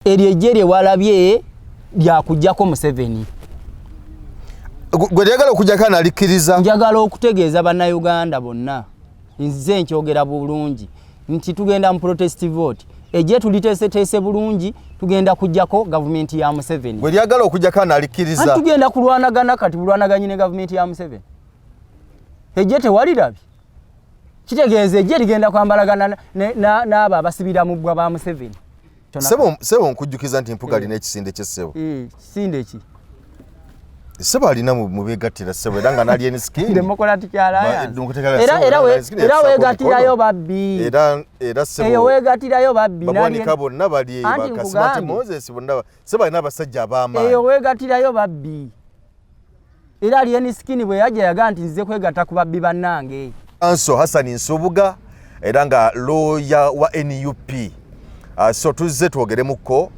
Eryo ejje lye walabye lyakujjako Museveni. Gwe lyagala okujjako analikkiriza. Njagala okutegeeza Bannayuganda bonna, nze nkyogera bulungi nti tugenda mu protest vote. Ejje tuliteeseteese bulungi, tugenda kujjako gavumenti ya Museveni. Gwe lyagala okujjako analikkiriza. Tugenda kulwanagana kati, bulwanaganyi ne gavumenti ya Museveni. Ejje tewalirabye, kitegeeza ejje ligenda kwambalagana n'abo abasibira mu bbwa ba Museveni. Sebo, nkujjukiza nti Mpuga alina ekisinde kyessebo. Kisinde ki? Sebo, alina mubegattira, sebo, era nga nali Alien Skin. Democratic Alliance. Era weegattirayo babbi. Era sebo, eyo weegattirayo babbi. Babwanika bonna bali, Bakasimati Moses, bonna sebo, alina abasajja ab'amaanyi. Eyo weegattirayo babbi. Era Alien Skin bwe yajja yagaa nti nzize kwegatta ku babbi bannange. Anso Hassan Nsubuga, era nga looya wa NUP. So tuzze twogeremukko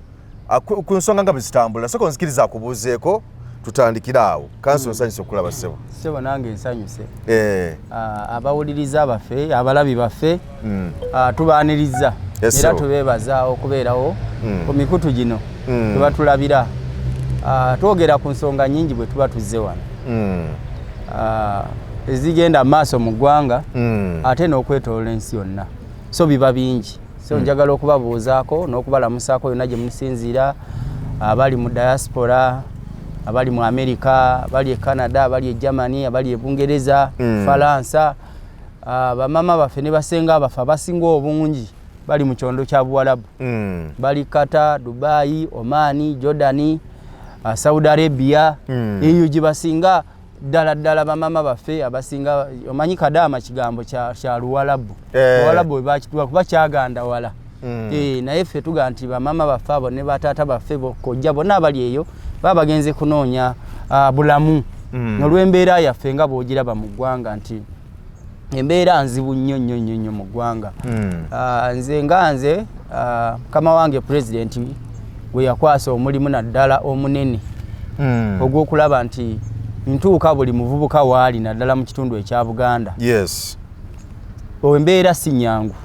ku nsonga nga bwe zitambula. Soko nzikiriza akubuuzeeko, tutandikire awo. Kanso, nsanyuse okulaba, ssebo. Ssebo, nange nsanyuse. Abawuliriza baffe, abalabi baffe, tubaaniriza era tubeebaza okubeerawo ku mikutu gino tuba tulabira. Twogera ku nsonga nyingi bwe tuba tuzze wano ezigenda maaso mu ggwanga ate n'okwetoloola ensi yonna, so biba bingi. So njagala okubabuuzaako n'okubalamusaako yonna gye musinziira, abali mu diaspora, abali mu America, abali e Canada, abali e Germany, abali e Bungereza, Falansa, bamama baffe ne basenga baffe abasinga obungi bali mu kyondo kya Buwalabu, bali Qatar, Dubai, Omani, Jordani, Saudi Arabia. Eyo gye basinga ddala ddala bamama baffe abasinga. Omanyi kadaama kigambo kya Luwalabu. Luwalabu bwe bakituwa kuba kyaganda wala. Naye ffe tugaa nti bamama baffe abo ne bataata baffe, bokojja bonna abali eyo baba bagenze kunoonya bulamu olw'embeera yaffe nga bw'ogiraba mu ggwanga nti embeera nzibu nnyo nnyo nnyo nnyo mu ggwanga. Nze nga nze, mukama wange pulezidenti gwe yakwasa omulimu naddala omunene ogw'okulaba nti ntuuka buli muvubuka waali, naddala mu kitundu ekya Buganda. Embeera si nyangu,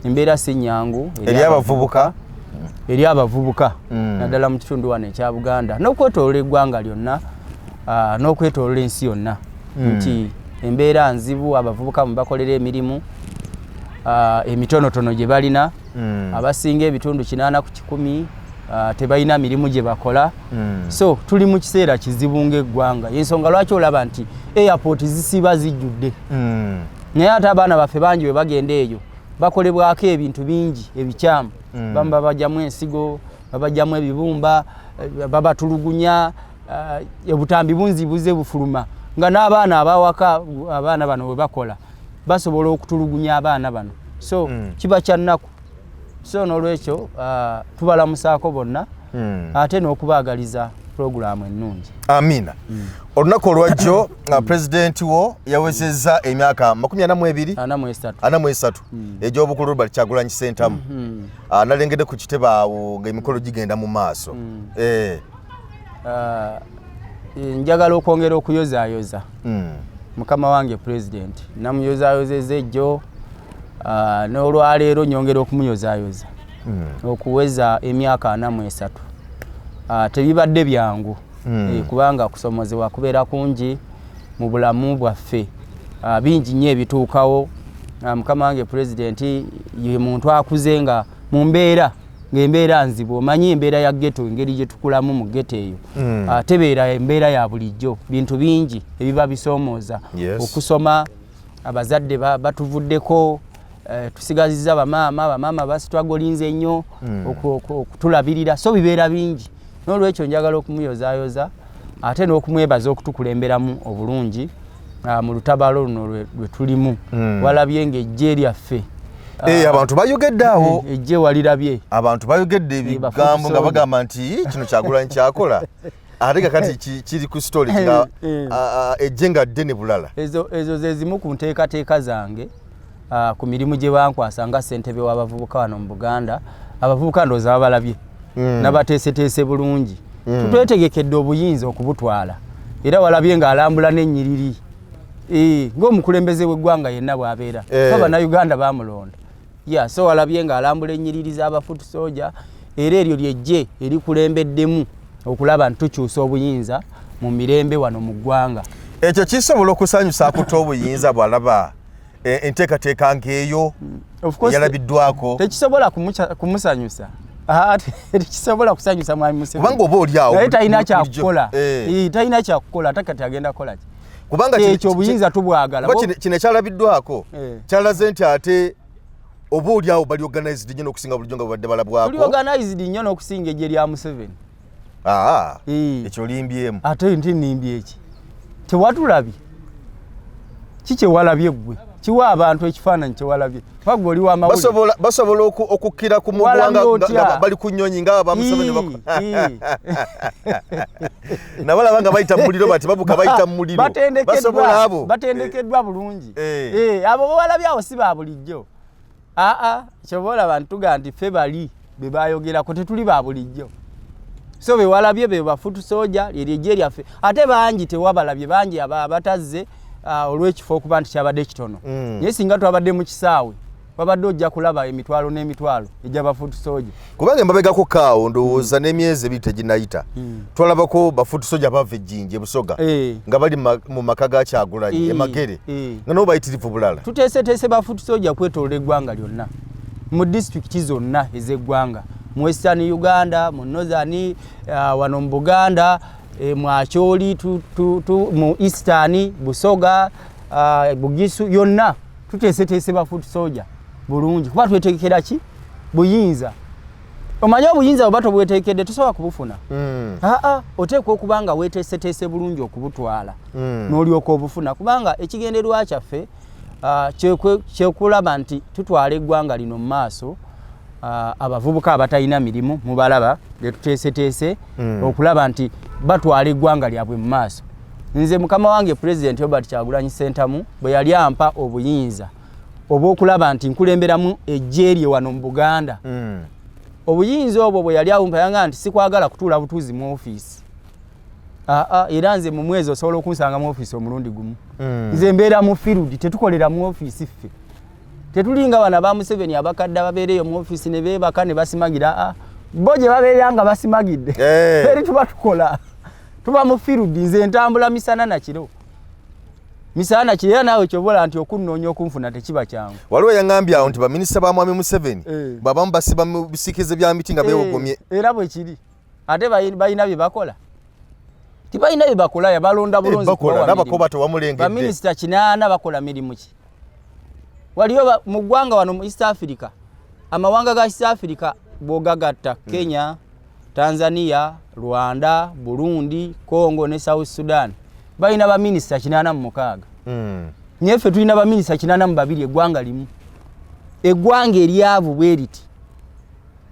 embeera si nyangu. Eri abavubuka. Eri abavubuka naddala mu kitundu wano ekya Buganda n'okwetoloola eggwanga lyonna, n'okwetoloola ensi yonna nti embeera nzibu. Abavubuka mwe bakolera emirimu emitonotono gye balina, abasinga ebitundu 80% tebalina mirimu gye bakola. So tuli mu kiseera kizibu ng'eggwanga, yensonga lwaki olaba nti airport zisiba zijjudde. Naye ate abaana baffe bangi bwe bagenda eyo bakolebwako ebintu bingi ebikyamu. Bamu babajjamu ensigo, babajjamu ebibumba, babatulugunya, obutambi bunzi buze bufuluma nga n'abaana abawaka, abaana bano bwe bakola basobola okutulugunya abaana bano. So kiba kya nnaku. So n'olwekyo tubalamusaako bonna ate n'okubaagaliza puroguraamu ennungi. Amiina. Olunaku olwajjo pulezidenti wo yawezezza emyaka 42. 43. 43 egy'obukulu, Robert Kyagulanyi Sentamu. Nalengedde ku kitebe awo ng'emikolo gigenda mu maaso. Njagala okwongera okuyozaayoza mukama wange pulezidenti. Namuyozayozeza ejjo, n'olwaleero nyongera okumuyozaayoza okuweza emyaka 43. Tebibadde byangu, kubanga kusomozebwa kubeera kungi mu bulamu bwaffe. Bingi nnyo ebituukawo. Mukama wange pulezidenti ye muntu akuze nga mu mbeera ng'embeera nzibu. Omanyi embeera ya ghetto, engeri gye tukulamu mu ghetto eyo, tebeera embeera ya bulijjo. Bintu bingi ebiba bisoomooza. Okusoma, abazadde batuvuddeko, tusigazizza bamaama, bamaama basitwagolinze nnyo okutulabirira. So bibeera bingi. N'olwekyo njagala okumuyozaayoza ate n'okumwebaza okutukulemberamu obulungi mu lutabaalo luno lwe tulimu. Walabye ng'ejje lyaffe. Abantu bayogedde awo. Ejje walirabye. Abantu bayogedde ebigambo nga bagamba nti kino Kyagulanyi kyakola, ate kakati kiri ku story nga ejje nga ddene bulala. Ezo ze zimu ku nteekateeka zange ku mirimu gye bankwasa nga ssentebe w'abavubuka wano mu Buganda. Abavubuka ndowooza babalabye, nabateeseteese bulungi. Tutwetegekedde obuyinza okubutwala, era walabye ng'alambula n'ennyiriri ng'omukulembeze w'eggwanga yenna bw'abeera. Bannayuganda bamulonda ya, so walabye ng'alambula ennyiriri z'abafoot soldier. Era eryo lyejje erikulembeddemu okulaba nti tukyusa obuyinza mu mirembe wano mu ggwanga. Ekyo kisobola okusanyusa akuta obuyinza bw'alaba enteekateeka ng'eyo yalabiddwako? Tekisobola kumusanyusa. Tekisobola kusanyusa mwami Museveni, kubanga oba oli awo naye talina kyakukola. Talina kyakukola, ate kati agenda kukola ki? Kubanga ekyo obuyinza tubwagala. Kino ekyalabiddwako kyalaze nti ate oba oli awo bali organized nnyo n'okusinga bulijjo nga bwebadde balabwako. Tuli organized nnyo n'okusinga eggye lya Museveni. Ekyo limbyemu. Ate nti nimbye eki? Tewatulabye? Ki kyewalabye ggwe? Kiwa abantu ekifaananyi kyewalabye. Pagwe oli w'amawulire. Basobola okukkira ku mugwa nga bali ku nnyonyi nga aba Museveni. Nabalaba nga bayita mu muliro, bati babuka bayita mu muliro. Basobola abo. Batendekeddwa bulungi. Abo bawalabye awo si ba bulijjo. Kyoba olaba ntuga nti ffe bali be bayogerako tetuli ba bulijjo. So be walabye be ba foot soldier, lyeryo eggye lyaffe. Ate bangi tewabalabye, bangi abatazze olw'ekifo okuba nti kyabadde kitono. Naye singa twabadde mu kisaawe, wabadde ojja kulaba emitwalo n'emitwalo egy'aba foot soldier. Kubanga embabegako kaawo ndowooza n'emyezi ebiri teginayita, twalabako ba foot soldier bava ejjinja ebusoga nga bali mu maka ga Kyagulanyi emagere nga nabo bayitirivu bulala. Tuteeseteese ba foot soldier kwetoolola eggwanga lyonna, mu disitulikiti zonna ez'eggwanga, mu Western Uganda, mu Northern, wano mu Buganda, mu Acholi, mu Eastern, Busoga, Bugisu yonna tuteeseteese ba foot soldier bulungi, kuba twetegekera ki? Buyinza. Omanye obuyinza oba tobweteekedde tosobola kubufuna. Oteekwa okuba nga weeteeseteese bulungi okubutwala n'olyoka obufuna, kubanga ekigendererwa kyaffe kyekulaba nti tutwala eggwanga lino mu maaso. Abavubuka abatalina mirimu mubalaba betuteeseteese okulaba nti batwala eggwanga lyabwe mu maaso. Nze mukama wange Pulezidenti Robert Kyagulanyi Ssentamu bwe yali ampa obuyinza obw'okulaba nti nkulemberamu eggye lye wano mu Buganda, obuyinza obwo bwe yali awumpa yanga nti sikwagala kutuula butuuzi mu ofiisi. Era nze mu mwezi osobola okunsanga mu ofiisi omulundi gumu. Nze mbeera mu field, tetukolera mu ofiisi ffe. Tetulinga bano aba Museveni abakadde ababeereyo mu ofiisi ne beebaka ne basimagira. Bo gye babeera nga basimagidde, eri tuba tukola, tuba mu field. Nze ntambula misana na kiro, misana na kiro. Era naawe kyobola nti okunnoonya okunfuna tekiba kyangu. Waliwo yaŋŋambye awo nti baminisita ba mwami Museveni babamu basiba mu bisiikirize bya miti nga beewogomye. Era bwe kiri. Ate balina bye bakola, tibalina bye bakola, yabalonda bulonzi. Bakola tewamulengedde. Baminisita 8 bakola mirimu ki? Waliyo mu ggwanga wano mu East Africa, amawanga ga East Africa bw'ogagatta, Kenya, Tanzania, Rwanda, Burundi, Congo ne South Sudan, balina baminisita 86. Naye ffe tulina baminisita 82 eggwanga limu, eggwanga eryavu bwe riti.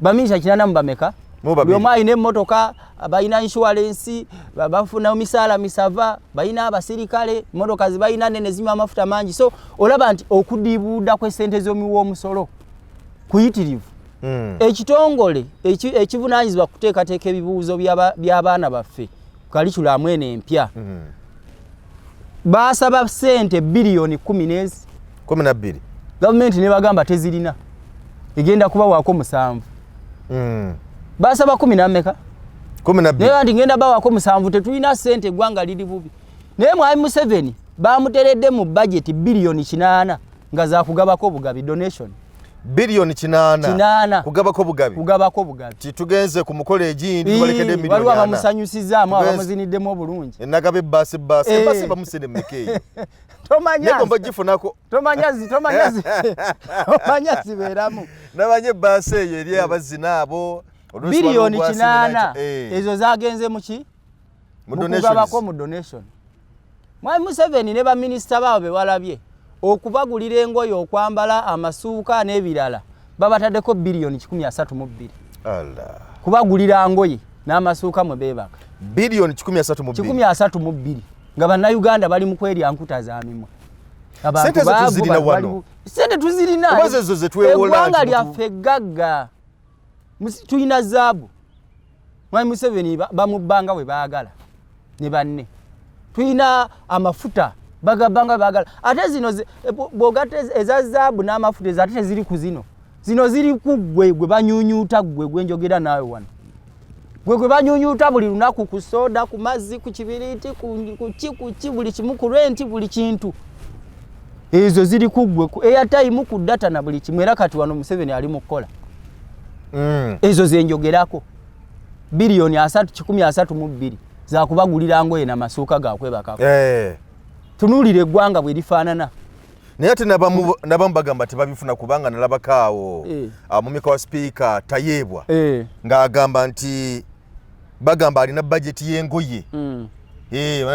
Baminisita 80 mu bameka? Buli omu alina emmotoka, balina insurance, bafuna misaala misava, balina abasirikale, emmotoka zibalina nene zinywa amafuta mangi. So olaba nti okudiibuuda kw'essente z'omuwa omusolo kuyitirivu. Ekitongole ekivunaanyizibwa kuteekateeka ebibuuzo by'abaana baffe, curriculum eno empya, baasaba ssente biliyoni 12. Gavumenti ne bagamba tezirina, egenda kubawaako 7. Basaba 10 nameka? 12. Naye nti ngenda bawaako 7, tetulina ssente, eggwanga liri bubi. Naye mwami Museveni bamuteredde mu bajeti biliyoni 8 nga zakugabako obugabi, donation. Biliyoni 8? 8. Kugabako bugabi? Kugabako bugabi. Titugenze ku mukolo egindi, tubalekedde waliwo miliyoni 4. Abamusanyusizaamu, abamuziniddemu obulungi. Nagaba ebbaasi ebbaasi ebbaasi bamusende mmeka eyo? Tomanya. Negomba gifunako. Tomanya zibeeramu. Nabanye ebbaasi eyo eri abazina abo. Biliyoni 8 ezo zagenze muki? Mukugabako mu donation. Mwami Museveni ne baminisita baabo be walabye okubagulira engoye, okwambala, amasuuka n'ebirala, babataddeko biliyoni 132 kubagulira ngoye n'amasuuka mwe beebaka. Biliyoni 132? 132, nga bannayuganda bali mu kwerya nkuta za mimwa. Sente zo tuzirina wano? Sente tuzirina. Eggwanga lyaffe gagga, tulina zaabu. Mwami Museveni bamubbanga bwe baagala ne banne. Tulina amafuta, bagabanga baagala. Ate zino bw'ogatta eza zaabu n'amafuta, ezo ate teziri ku zino. Zino ziri ku ggwe gwe banyunyuuta, ggwe gwe njogera naawe wano, gwe gwe banyunyuuta buli lunaku ku soda, ku mazzi, ku kibiriiti, ku ki, ku ki, buli kimu, ku renti, buli kintu. Ezo ziri ku ggwe, ku airtime, ku data na buli kimu. Era kati wano Museveni ali mu kukola. Ezo zenjogerako, biliyoni asatu kikumi asatu mu bbiri zakubagulira ngoye namasuuka gakwebakako. Tunuulira eggwanga bwe lifaanana. Naye ate nabamu bagamba tebabifuna, kubanga nalabako awo mumyuka wa sipiika Tayeebwa ng'agamba nti bagamba alina bajeti y'engoye.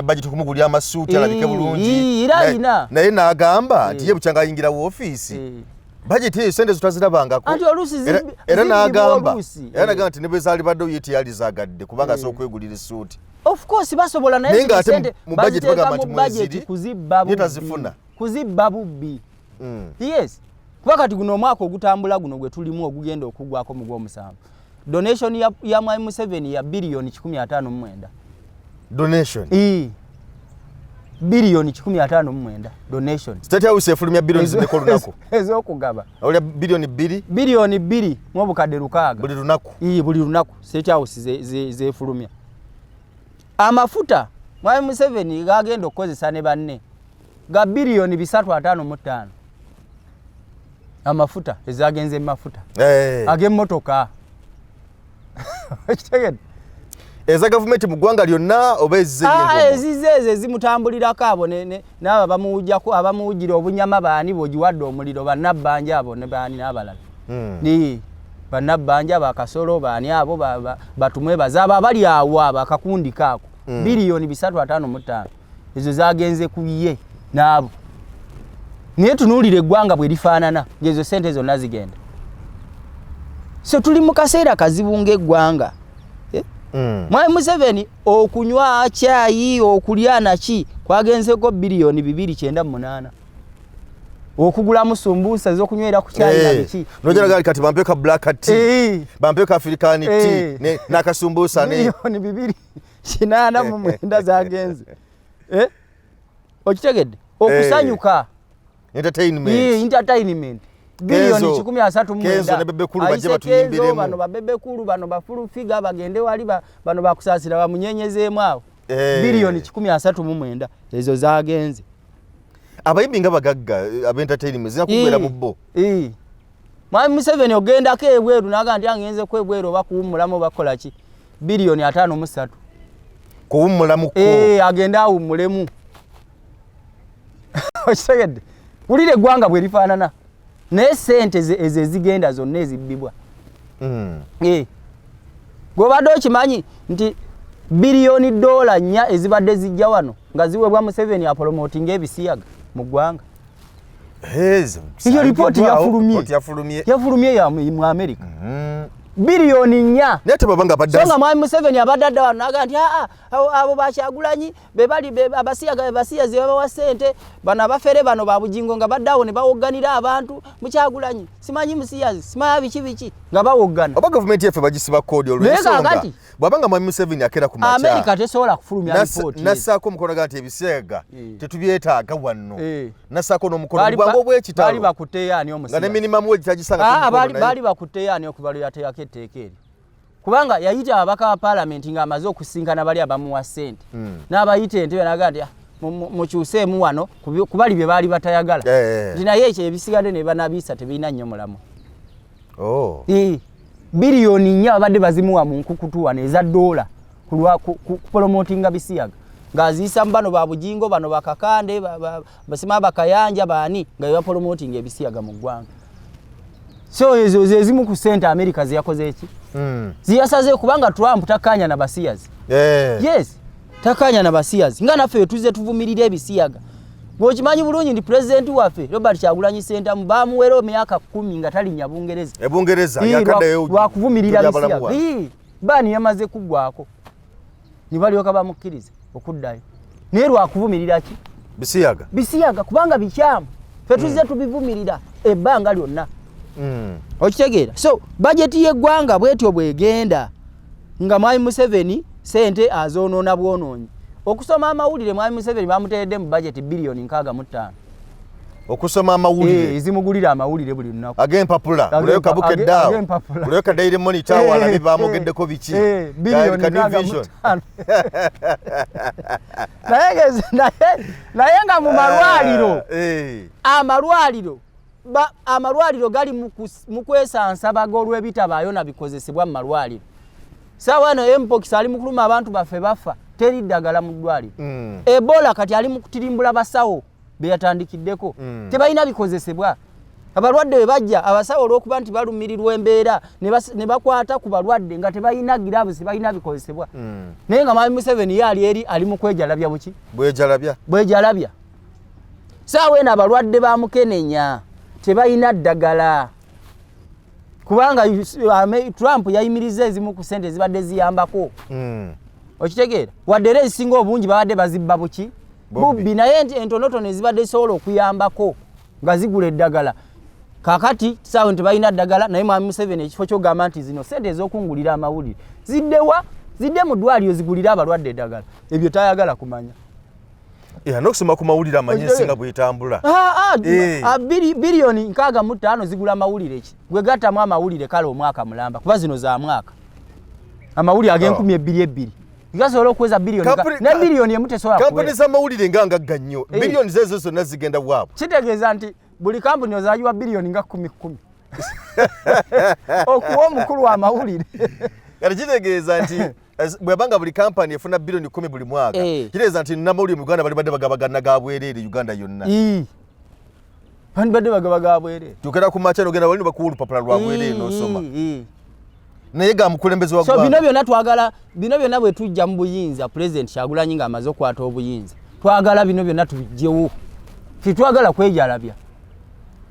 Bajeti kumugulira amasuuti alabike bulungi. Era alina. Naye n'agamba nti ye bukyanga ayingira woofiisi, bajeti eyo sente zitazirabangako. Anti oluusi Era zibbibwa n'agamba oluusi. Era n'agamba nti ne bwe zaali baddewo ye teyalizagadde, kubanga asobola okwegulira essuuti. Of course basobola, naye Naye ng'ate zino sente mu budget baziteeka bagamba mu nti budget mweziri, kuzibba ye bubbi. tazifuna. Kuzibba bubbi. Yes, kuba kati guno omwaka ogutambula guno gwe tulimu ogugenda okuggwako mu gw'omusanvu, donation ya Mwami Museveni ya biliyoni 159. Donation? Biliyoni 159 donation. State House efulumya biliyoni zimeka olunaku? Ez'okugaba. Olya 2 billion? 2,600 billion. Buli lunaku? Ii, buli lunaku State House zefulumya. Amafuta Mwami Museveni gagenda okukozesa ne banne ga 355 billion. Amafuta ezagenze mu mafuta ag'emmotoka, ekitegedde? Eza gavumenti mu ggwanga lyonna oba ezize? Ah, ezize ezo ezimutambulirako abo n'abo abamuwujjako, abamuwujjira obunyama, baani bw'ogiwadde omuliro, bannabbanja abo ne baani n'abalala. Ni bannabbanja, bakasolo, baani abo batumwebaza abo abali awo, abo akakundi kaako. 355 billion ezo zagenze ku ye n'abo. Naye tunuulira eggwanga bwe lifaanana ng'ezo sente zonna zigenda. So tuli mu kaseera kazibu ng'eggwanga. Eh? Mwami Museveni okunywa kyayi, okulya naki, kwagenzeko 298 billion, okugulamu sumbuusa ez'okunywera ku kyayi na biki. Nojalaga kati bampe ka black tea, bampe ka African tea n'akasumbuusa ne 289 billion zagenze. Eh? Okitegedde? Okusanyuka. Entertainment. Entertainment biliyoni Kenzo, 139. Kenzo ne Bebe Cool bajje Ayise batuyimbiremu. Kenzo, bano ba Bebe Cool, bano ba Full Figure bagende wali, bano bakusaasira bamunyenyezeemu awo. 139 billion ezo zagenze. Abayimbi nga bagagga ab'entertainment zina kuggwera mu bo. Mwami Museveni ogendako ebweru naga nti angenze ku ebweru oba kuwummulamu oba kukola ki, 53 billion. Kuwummulamuko? Agende awummulemu. Okitegedde? Wulira eggwanga bwe lifaanana, naye sente ezo ezigenda zonna ezibbibwa. Gw'obadde okimanyi nti $4 billion ezibadde zijja wano nga ziweebwa Museveni apromotinga ebisiyaga mu ggwanga? Eyo ripooti yafulumye. Ripooti yafulumye. Yafulumye ya mu America. 4 billion. Naye tebaba nga badde So nga Mwami Museveni abadde adda wano naga nti aa, abo bakyagulanyi bebali abasiyaga, bebasiyazi babawa ssente, bano abafere bano ba Bugingo nga badde awo ne bawogganira abantu mukyagulanyi, simanyi musiyazi, simanyi biki biki, nga bawoggana. Oba gavumenti yaffe bagisiba koodi Naye olw'ensonga kaakati bw'aba nga Mwami Museveni akera ku makya Amerika tesobola kufulumya ripooti eyo. Nassaako omukono ga nti ebisiyaga tetubyetaaga wano. Nassaako n'omukono Baali bwangu baali obw'ekitalo bakutteyo ani nga ne omusiyazi? minimum wage tagisanga Ah, ku mukono baali bakutteyo ani okuva lwe yateekako etteeka eryo? Kubanga yayita ababaka ba paalamenti ng'amaze okusinkana bali abamuwa ssente, n'abayita entebe naga nti, "Ah, mukyuseemu wano kubali bye baali batayagala." Nti naye ekyo ebisigadde ne banabiisa tebirina nnyo mulamu. Oh. 4 billion babadde bazimuwa mu nkukutu wano eza ddoola kupromotinga bisiyaga, ng'aziyisa mu bano ba Bugingo, bano bakakande, basima bakayanja, baani, nga bebapromotinga ebisiyaga mu ggwanga. So ezo zezimu ku ssente Amerika zeyakoze eki ziyasaze, kubanga Trump takkaanya na basiyazi. Yes, takkaanya na basiyazi, nga naffe tuzze tuvumirira ebisiyaga. Bw'okimanyi bulungi nti pulezidenti waffe Robert Kyagulanyi Sentamu bamuwera emyaka 10 nga talinnya Bungereza. Ebungereza. Ii, Yakaddayo lwakuvumirira tuli abalamu bisiyaga. wano. Ii, baani yamaze kuggwako ne balyoka bamukkiriza okuddayo, naye lwakuvumirira ki? Bisiyaga. Bisiyaga, kubanga bikyamu, ffe tuzze tubivumirira ebbanga lyonna. Okitegeera? So bajeti y'eggwanga bwetyo bwegenda, nga Mwami Museveni sente azoonoona bwonoonyi. Okusoma amawulire, Mwami Museveni bamuteeredde mu bajeti 65 billion. Okusoma amawulire. Ezimugulira amawulire buli lunaku. Ag'empapula. Guleyo Kabukedde awo, guleyo ka Daily Monitor awo, alabe bamogeddeko biki. Biliyoni 65. Naye nga mu malwaliro, amalwaliro gali mu kwesansabaga olw'ebitabaayo na bikozesebwa mu malwaliro. Saawa eno mpox ali mu kuluma abantu baffe, bafa, teri ddagala mu ddwaliro. Ebola kati ali mu kutirimbula basawo beyatandikiddeko. Tebalina bikozesebwa. Abalwadde bwe bajja, abasawo olw'okuba nti balumirirwa embeera ne bakwata ku balwadde nga tebalina gloves, tebalina bikozesebwa. Naye nga Mwami Museveni ye ali eri ali mu kwejalabya buki? Bwejalabya. Bwejalabya. Saawa eno abalwadde ba mukenenya tebalina ddagala, kubanga Trump yayimiriza ezimu ku sente ezibadde ziyambako. Okitegeera? Wadde era ezisinga obungi babadde bazibba buki? Bubbi. Naye nti entonotono ezibadde zisobola okuyambako nga zigula eddagala, kakati saawa tebalina ddagala. Naye Mwami Museveni ekifo kyogamba nti zino sente ez'okungulira amawulire ziddewa, zidde mu ddwaliro zigulire abalwadde eddagala, ebyo tayagala kumanya. N'okusoma ku mawulire amanyi ensi nga bwetambula. Biliyoni 65 zigula amawulire ki? Gwe gattamu amawulire kale omwaka mulamba, kuba zino za mwaka, amawulire ag'enkumi ebbiri ebbiri gasobola okuweza biliyoni ne 1 biliyoni tesobola. Kampuni z'amawulire nga ngagga nnyo, biliyoni zezo zonna zigenda bwabwe. Kitegeeza nti buli kampuni ozayiwa biliyoni nga kumi kumi okuwa omukulu amawulire. Kati kitegeeza nti bwebanga buli kampani efuna 10 biliyoni buli mwaka, kitegeeza nti namawulire mu Uganda bali badde bagabagana ga bwereere Uganda yonna. Bandibadde bagaba ga bwereere. Tukera ku makya nogenda wali bakuwa olupapula lwa bwereere n'osoma, naye ga mukulembeze wa So bino byonna twagala, bino byonna bwe tujja mu buyinza, Pulezidenti Kyagulanyi ng'amaze okukwata obuyinza, twagala bino byonna tubijjewo. Tetwagala kwejalabya.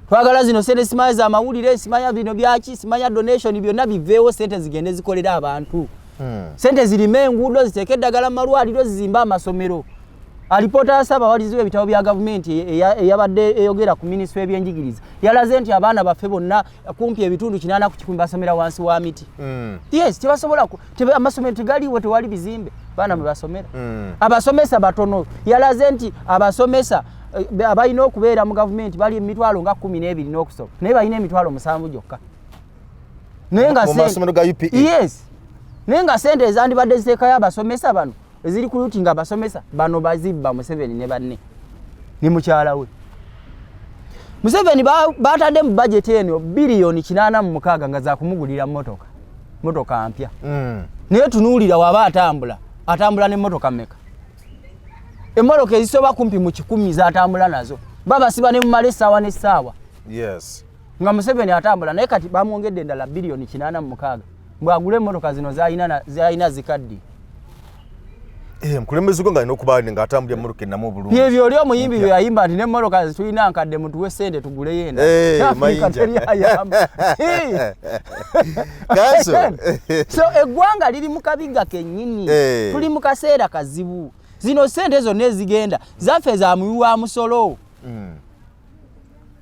Twagala zino sente, simanya zamawulire, simanya bino byaki, simanya donation, byonna biveewo, sente zigende zikolera abantu. Sente zirime enguudo, ziteeke eddagala mu malwaliro, zizimbe amasomero. Alipoota ya ssaabawalizi w'ebitabo bya gavumenti eyabadde eyogera ku minisitule y'ebyenjigiriza yalaze nti abaana baffe bonna kumpi ebitundu 80% basomera wansi wa miti. Yes, tebasobola, amasomero tegaliwo, tewali bizimbe baana mwe basomera. Abasomesa batono. Yalaze nti abasomesa abalina okubeera mu gavumenti bali emitwalo nga 12 n'okusoba, naye balina emitwalo 7 gyokka. Naye nga Yes, naye nga sente ezandibadde ziteekayo abasomesa bano eziri ku luti nga abasomesa bano bazibba Museveni ne banne ne mukyala we. Museveni batadde mu bajeti eno biliyoni 86 nga zakumugulira motoka, motoka mpya. Naye tunuulira, waba atambula, atambula n'emmotoka meka? Emmotoka ezisoba kumpi mu 100 zatambula nazo, babasiba ne mumala essaawa n'essaawa. Nga Museveni atambula, naye kati bamwongedde endala biliyoni 86 bwagula emmotoka zino zalina zikaddi. Mukulembeze gwe nga alina okuba ng'atambulira emmotoka ennamu obulungi. Byebyo oli omuyimbi bye yayimba nti n'emmotoka zitulina nkadde, mutuwe sente tuguleyo endala. Afrika teri ayamba. So eggwanga liri mu kabiga kennyini. Tuli mu kaseera kazibu. Zino sente zonna ezigenda zaffe za muwi wa musolo.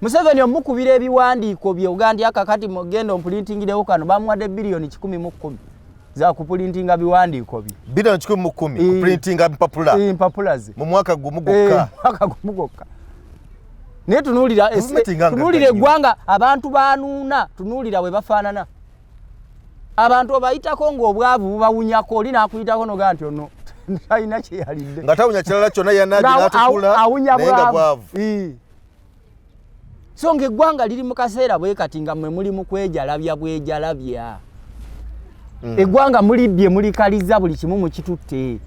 Museveni omukubira ebiwandiiko bye oga nti akakati mugenda ompulintingirewo kano, bamuwadde biliyoni 110 za kupulintinga biwandiiko bye. 110 billion kupulintinga mpapula? Mpapula ze. Mu mwaka gumu gwokka? Mwaka gumu gwokka. Naye tunuulira tunuulira eggwanga, abantu banuuna, tunuulira bwe bafaanana. Abantu obayitako ng'obwavu bubawunyako, oli n'akuyitako nogaa nti ono talina kyeyalidde. Nga tawunya kirala kyonna, yanaje n'atukula, naye nga bwavu. So ng'eggwanga liri mu kaseera bwe kati nga mmwe muli mu kwejalabya bwejalabya. Eggwanga mulibbye, mulikaliza, buli kimu mukitutte.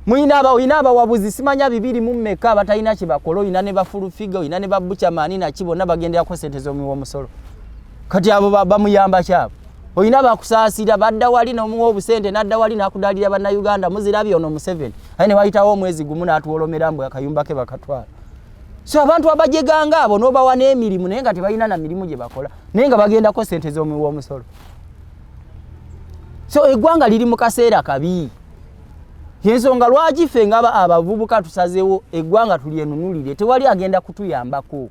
Mulina olina abawabuzi simanya bibiri mu mmeka abatalina kye bakola, olina ne bafulufiga, olina ne babukyamaani naki, bonna bagenderako sente z'omuwi w'omusolo. Kati abo bamuyamba kyabo? Olina bakusaasira badda wali n'omuwa obusente n'adda wali n'akudaalira Bannayuganda muzirabye ono Museveni, aye ne wayitawo omwezi gumu n'atuwolomera mbu akayumba ke bakatwala. So abantu abajeganga abo n'obawa n'emirimu, naye nga tebalina na mirimu gye bakola, naye nga bagendako sente z'omuwi w'omusolo. So eggwanga liri mu kaseera kabi, yensonga lwaki ffe nga abavubuka tusazeewo eggwanga tulyenunulire. Tewali agenda kutuyambako,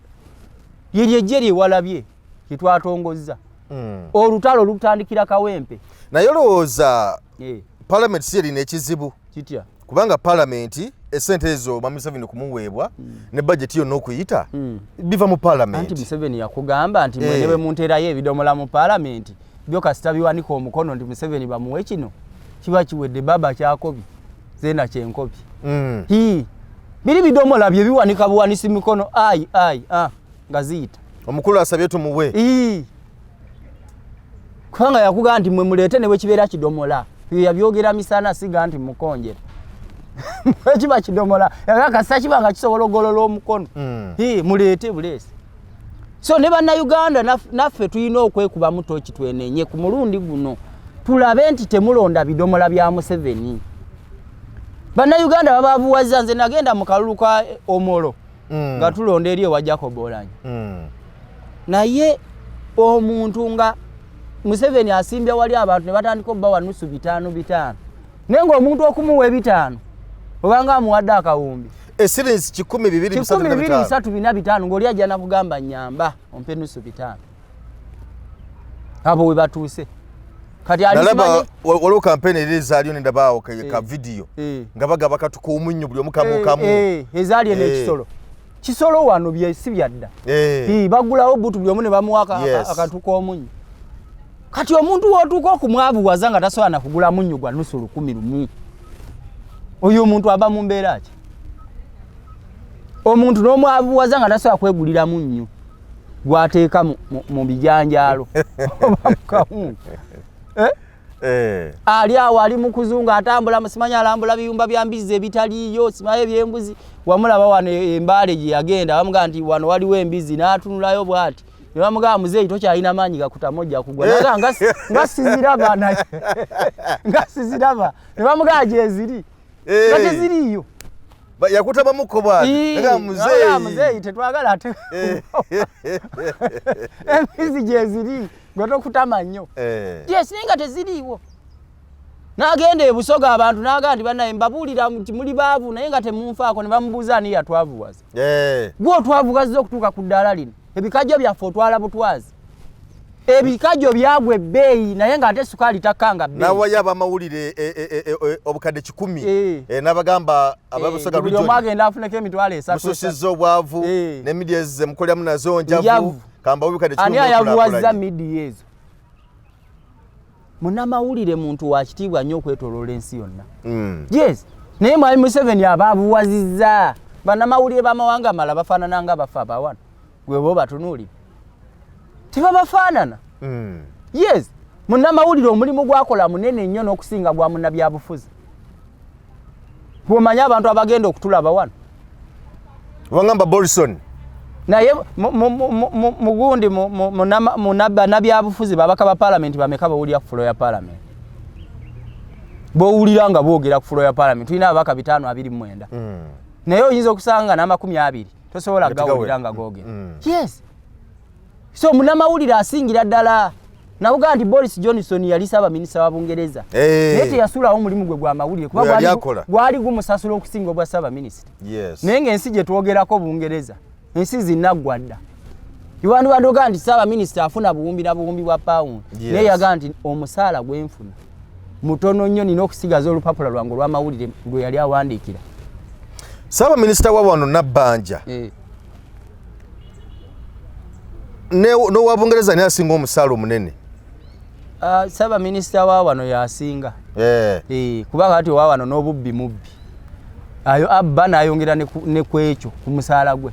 lyeryo ejje lyewalabye kyetwatongozza. Olutalo lutandikira Kawempe. Naye olowooza palamenti si erina ekizibu? Kitya? Kubanga palamenti Esente ezo Mwami Museveni kumuweebwa ne budget yonna okuyita biva mu Anti parliament. Museveni yakugamba nti mwe ne bwe munteerayo ebidomola mu paalamenti, byo kasita biwanika omukono nti Museveni bamuwe kino, kiba kiwedde. Baba kyakobye zeena kyenkobye. Hii, biri bidomola bye biwanika buwanisi mikono, ayi ayi, ah, nga ziyita. Omukulu asabye tumuwe. Ii. Kubanga yakugamba nti mwe muleete ne bwe kibeera kidomola. Ebyo yabyogera misana, siga nti mukonjera kiba kidomola, yagaa kasita kiba nga kisobola ogolola omukono. Hii, muleete buleesi. So ne Bannayuganda naffe tulina okwekubamu tooki, twenenye ku mulundi guno, tulabe nti temulonda bidomola bya Museveni. Bannayuganda bababuwaza. Nze nagenda mu kalulu ka Omoro nga tulonda eri ewa Jacob Oulanyah. Naye omuntu nga Museveni asimbye wali abantu ne batandika obbawa nusu bitaano bitaano, naye ng'omuntu okumuwa ebitaano obanga amuwadde akawumbi. Esirinsi kikumi bibiri bisatu kikumi na bibiri bitaano. Bisatu bina bitaano, ng'oli ajja nakugamba nyamba ompe nusu bitaano. Abo we batuuse kati ali Nalaba waliwo kampeni eri ezaaliyo nendabaawo ka vidiyo nga bagaba katuka omunnyo buli omu kamu kamu. Ezaali eno ekisolo kisolo wano bye si byadda. Bagulawo butu buli omu ne bamuwa akantu k'omunnyo. Kati omuntu w'otuuka okumwavuwaza nga tasobola na kugula munnyo gwa nusu 1001, oyo omuntu aba mu mbeera ki? Omuntu n'omwavuwaza nga tasobola kwegulira munnyo gwateeka mu bijanjaalo oba mu kawunga. Ali awo ali mu kuzunga, atambula, simanyi alambula biyumba bya mbizzi ebitaliiyo, simanyi ebyembuzi. Wamulaba wano Embaale gye yagenda, bamugamba nti wano waliwo embizzi, n'atunulayo bw'ati ne bamugamba, muzeeyi tokyalina maanyi gakutamu, ojja kugwa. Naga nga siziraba, naye nga siziraba. Ne bamugamba gyeziri, nga teziriiyo. Yakutabamuko bwati. Ii, Nga muzeeyi. nga muzeeyi tetwagala ate embizi gyeziri, gwe tokutama nnyo. Yes, naye nga teziriiwo. N'agenda ebusoga abantu n'agamba nti bannaye mbabuulira nti muli baavu, naye nga temunfaako. Ne bamubuuza ani yatwavuwaza. Gwe otwavuwazza okutuuka ku ddaala lino. Ebikajjo byaffe otwala butwazi, ebikajjo byagwa ebbeeyi, naye ng'ate sukaali takkanga bbeeyi. Nawayo abamawulire obukadde 100. N'abagamba ababusoga Buli omu region agenda afuneko 30,000. Mususizza obwavu ne media ze mukoleramu nazo njavu. Njavu. Kamba obukadde Ani 100 ayavuwazza mukulaakulanye. media ezo? Munnamawulire muntu wa kitiibwa nnyo okwetoloola ensi yonna. Yes, naye mwami Museveni abaabuwazizza. Bannamawulire b'amawanga amalala bafaanana nga bafe abawano. Gwe bo batunuulire, tebabafaanana. Yes, munnamawulire omulimu gwakola munene nnyo n'okusinga gwa munnabyabufuzi. Bw'omanyi abantu abagenda okutulaba wano. Wangamba Bolson. Naye mugundi bannabyabufuzi, babaka ba paalamenti bameka bawulira ku floor ya paalamenti? Bowulira nga boogera ku floor ya paalamenti, tulina ababaka 529. Naye oyinza okusanga n'20 tosobola Nga tegawera. gawulira nga googera. Yes, so munnamawulire asingira ddala. Nabugaa nti Boris Johnson yali ssaabaminisita wa Bungereza, naye teyasuulawo omulimu gwe gwamawulire kuba Gwe yali akola. Gwali gumusasula okusinga obwa ssaabaminisita. Naye ng'ensi gye twogerako Bungereza, ensi zinnaggwa dda. Iwandiwandoga nti ssaabaminisita afuna buwumbi na buwumbi bwa pawundi. Naye yagaa nti omusaala gwenfuna mutono nnyo, nina okusigaza olupapula lwange olw'amawulire lwe yali awandiikira. Ssaabaminisita wa wano Nabbanja n'owa Bungereza naye asinga omusaala omunene? Ah, ssaabaminisita wa wano yasinga. Kuba kati owa wano n'obubbi mubbi, ayo abba n'ayongera ne ku ekyo ku musaala gwe.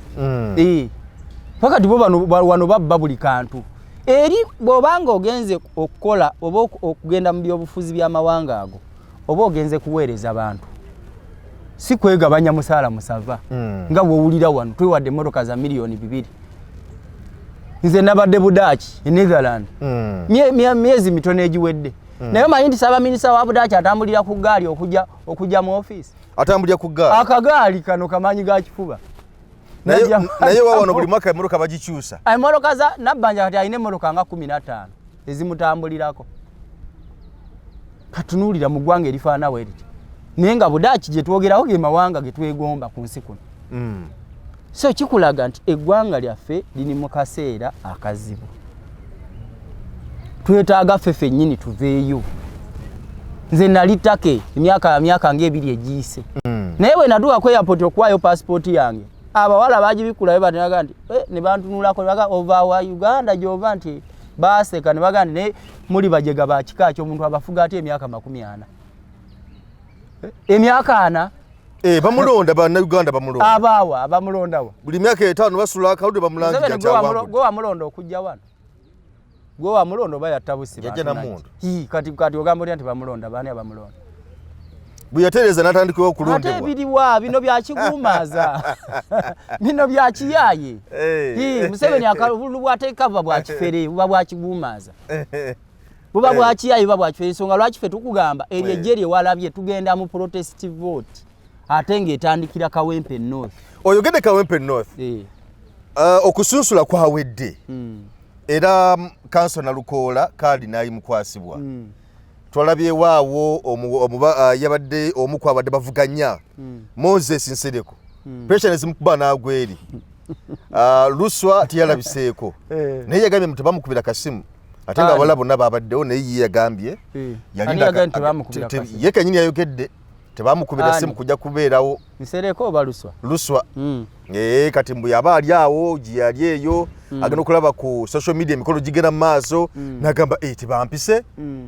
Pakati bo bano wano babba buli kantu. Eri bw'obanga ogenze okukola oba okugenda mu byobufuzi by'amawanga ago, oba ogenze kuweereza bantu, si kwegabanya musaala musava. Nga bw'owulira wano twewadde emmotoka za miliyoni 2. Nze nabadde Budaaki e Netherland myezi mitono egiwedde. Naye omanyi nti ssaabaminisita wa Budaaki atambulira ku ggaali okujja mu ofiisi? Atambulira ku ggaali? Akagaali kano kamanyi ga kifuba. Naye wa wano buli mwaka emmotoka bagikyusa. Emmotoka za Nabbanja, kati alina emmotoka nga 15 ezimutambulirako. Katunuulira mu ggwanga erifaanana bwe riti, naye nga Budaaki gye twogeraho ge mawanga ge twegomba ku nsi kuno. So kikulaga nti eggwanga lyaffe liri mu kaseera akazibu. Twetaaga ffe ffennyini tuveeyo. Nze nali Turkey emyaka ng'ebiri egiyise. Naye bwe natuuka ku airport okuwaayo passport yange, abawala bagibikulayo batinaga nti, "Eh," ne bantunulako ne baga, "Ova wa Uganda gyova?" Nti baseka ne baga nti, "Naye muli bajega ba kika ki omuntu abafuga ate emyaka 40?" Eh, emyaka 40. Eh, bamulonda, bannayuganda bamulonda. Abaawa abamulondawa? Buli myaka 5 basula akalulu bamulangira Museveni nti gwe awangudde. Gwe wamulonda okujja wano? Gwe wamulonda oba yatta busi? Yajja bantu na najja? mundu. Hii, kati ogamba otya nti bamulonda? Baani abamulonda? Bwe yatereeza n'atandikawo Ate okulondebwa. Ebiriwa bino byakiguumaaza, bino byakiyaaye. Eh. Hii, Museveni akalulu bwateeka buba bwakifere, buba bwakiguumaaza, buba bwakiyaaye, buba bwakifere. Ensonga lwaki ffe tukugamba eryo ejje lyewalabye, tugenda mu protest vote ate ng'etandikira Kawempe North. Oyogedde Kawempe North. Eh. Okusunsula kwawedde era kanso Nalukoola kaadi n'ayimukwasibwa. Twalabyewaawo yabadde omu ku abadde bavuganya, Moses Nsereko, pressure nezimukuba n'agwa eri. Luswa teyalabiseeko. Eh. Naye yagambye mbu tebamukubira kasimu, ate nga Ani? abawala bonna babaddewo, naye ye yagambye Eh. yalinda Ani yagambye tebamukubira kasimu? Ye kenyini yayogedde tebamukubira Ani? simu kujja kubeerawo. Nsereko oba Luswa? Luswa. Kati mbu yaba ali awo gye yali eyo, agenda okulaba ku social media emikolo gigenda mu maaso, nagamba, "Eh, tebampise."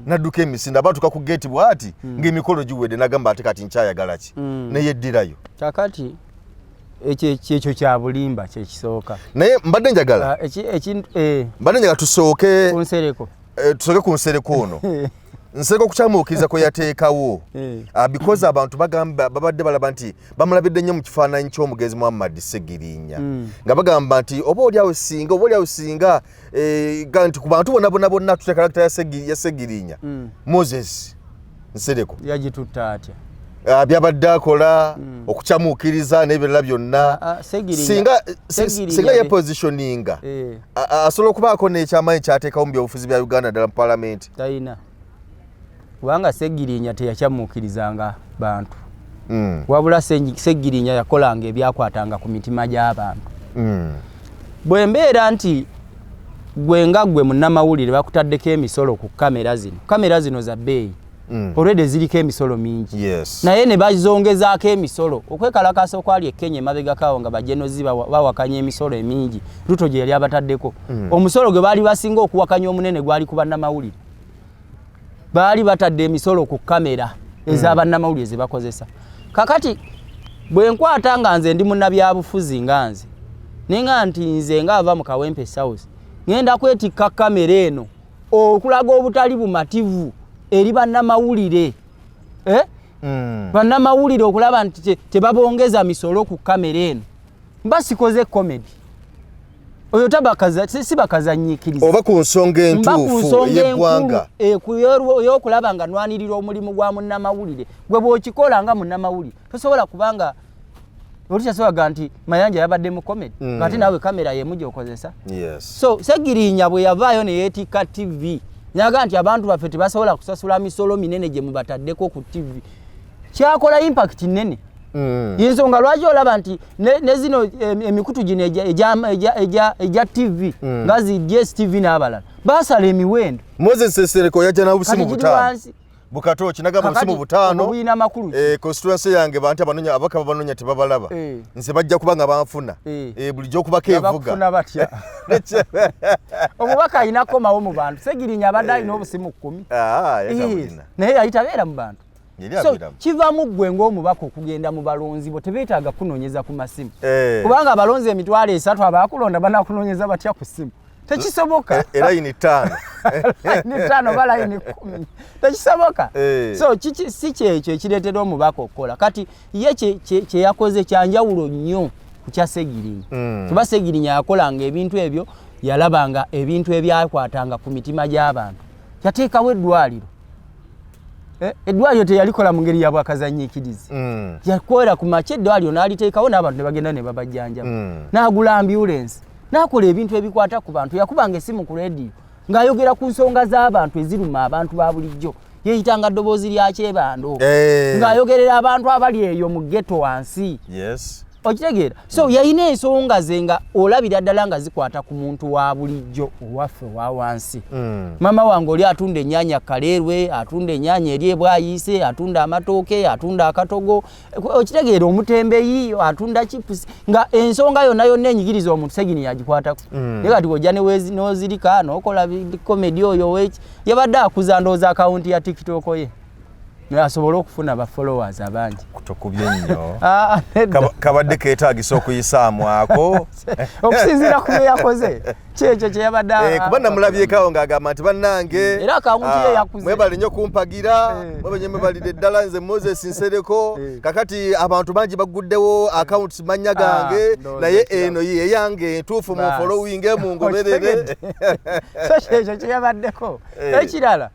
Nadduka emisinde, aba atuuka ku geeti bw'ati ng'emikolo giwedde, nagamba ate kati nkyayagala ki? Neyeddirayo. Kakati ekyo kya bulimba, kyekisooka. Naye mbadde njagala Ah, eh, mbadde njagala tusooke ku Nsereko. Tusooke ku Nsereko ono. Nsereko okukyamuukiriza kwe yateekawo, because abantu bagamba babadde balaba nti bamulabidde nnyo mu kifaananyi ky'omugenzi Muhammad Segirinya, nga bagamba nti oba oli awo singa ga nti ku bantu bonna bonna bonna tutya character ya Segirinya, Moses Nsereko Yagitutta atya? Byabadde akola, okukyamuukiriza n'ebirala byonna. Ah, ah, Segirinya- Singa Segirinya singa yepositioninga, asobola okubaako n'ekyamaanyi kyateekawo mu byobufuzi bya Uganda, ddala mu palamenti. Talina, kubanga Segirinya teyakyamuukirizanga bantu, wabula Segirinya yakolanga ebyakwatanga ku mitima gy'abantu. Bwe mbeera nti gwe nga gwe munnamawulire bakutaddeko emisolo ku kamera zino, kamera zino za bbeeyi, olwedde ziriko emisolo mingi, naye ne bazongezaako emisolo. Okwekalakaasa okwali e Kenya emabegakaawo nga bajenozi bawakanya emisolo emingi Ruto gye yali abataddeko, omusolo gwe baali basinga okuwakanya omunene gwali ku bannamawulire. Baali batadde emisolo ku kamera ez'abannamawulire ze bakozesa. Kakati bwe nkwata nga nze ndi munnabyabufuzi, nga nze nenga nti nze nga ava mu Kawempe South, ŋŋenda kwetikka kamera eno okulaga obutali bumativu eri bannamawulire, eh? Bannamawulire okulaba nti tebabongeza misolo ku kamera eno, mba sikoze comedy. Oyo tabakaza, si bakazanyiikiriza. Oba ku nsonga Mba ku entuufu nsonga ey'eggwanga. enkulu ey'okulaba nga nwanirira omulimu gwa munnamawulire. Gwe bw'okikola nga munnamawulire, tosobola kubanga olukyasobola nti Mayanja yabadde mu comedy, ng'ate naawe kamera yemu gy'okozesa. So Segirinya bwe yavaayo ne yeetikka TV nyaga nti abantu baffe tebasobola kusasula misolo minene gye mubataddeko ku TV, kyakola impact nene. Yensonga lwaki olaba nti ne zino emikutu gino egya TV nga zi DSTV n'abalala basala emiwendo. Moses Nsereko yajja n'obusimu Kati giri 5. wansi. Bukatoki nagamba Kakati obusimu 5. Obwo bulina makulu ki? Constituency yange bantu abanonya abaka babanonya tebabalaba. Nze bajja kuba nga banfuna. Bulijjo okubako Nga evuga. bakufuna batya? Omubaka alina komawo mu bantu. Segirinya abadde alina obusimu 10. Ah, Yes. yatabulina. Naye yali tabeera mu bantu. Yali So abeeramu. kivamu ggwe ng'omubaka okugenda mu balonzi bo, tebeetaaga kunoonyeza ku masimu, kubanga abalonzi 30,000 abakulonda banakunoonyeza batya ku ssimu? Tekisoboka. Era yini 5. Layini 5 oba layini 10, tekisoboka. So si kyekyo ekireetera omubaka okukola. Kati ye kye yakoze kyanjawulo nnyo ku kya Segirinya, kuba Segirinya yakolanga ebintu ebyo, yalabanga ebintu ebyakwatanga ku mitima gy'abantu. Yateekawo eddwaliro. Eddwaliro teyalikola mu ngeri ya bwakazanyiikirizi. Yakolera ku makya eddwaliro n'aliteekawo n'abantu ne bagenda ne babajjanjaba. N'agula ambulensi, n'akola ebintu ebikwata ku bantu. Yakubanga essimu ku rediyo ng'ayogera ku nsonga z'abantu eziruma abantu ba bulijjo, yeeyitanga ddoboozi lya Kyebando, ng'ayogerera abantu abali eyo mu ghetto wansi. Okitegeera? So yalina ensonga ze nga olabira ddala nga zikwata ku muntu wa bulijjo, owaffe owa wansi. Mama wange oli atunda ennyaanya Kaleerwe, atunda ennyaanya eri ebwayiise, atunda amatooke, atunda akatogo, okitegeera, omutembeyi atunda chips, nga ensonga yonna yonna enyigiriza omuntu Segini yagikwatako. Naye kati ojja n'ozirika n'okola comedy. Oyo weki yabadde akuza, ndowooza, akawunti ya TikTok ye asobole okufuna ba followers abangi. Tokubye nnyo. Ah, nedda. Kabadde keetagisa okuyisaamu ako. Okusinziira ku bye yakoze, kyekyo kye yabadde Kuba namulabyekawo ng'agamba nti bannange, Era akawunti ye yakuze. Mwebale nnyo kumpagira, mwebale nnyo, mwebalire ddala. Nze Moses Nsereko. Kakati abantu bangi baguddewo accounts mannya gange, Ndowooza naye kirabo. eno ye eyange entuufu, mu Baasi. following, mungoberere. So kyekyo kye yabaddeko. Ekirala,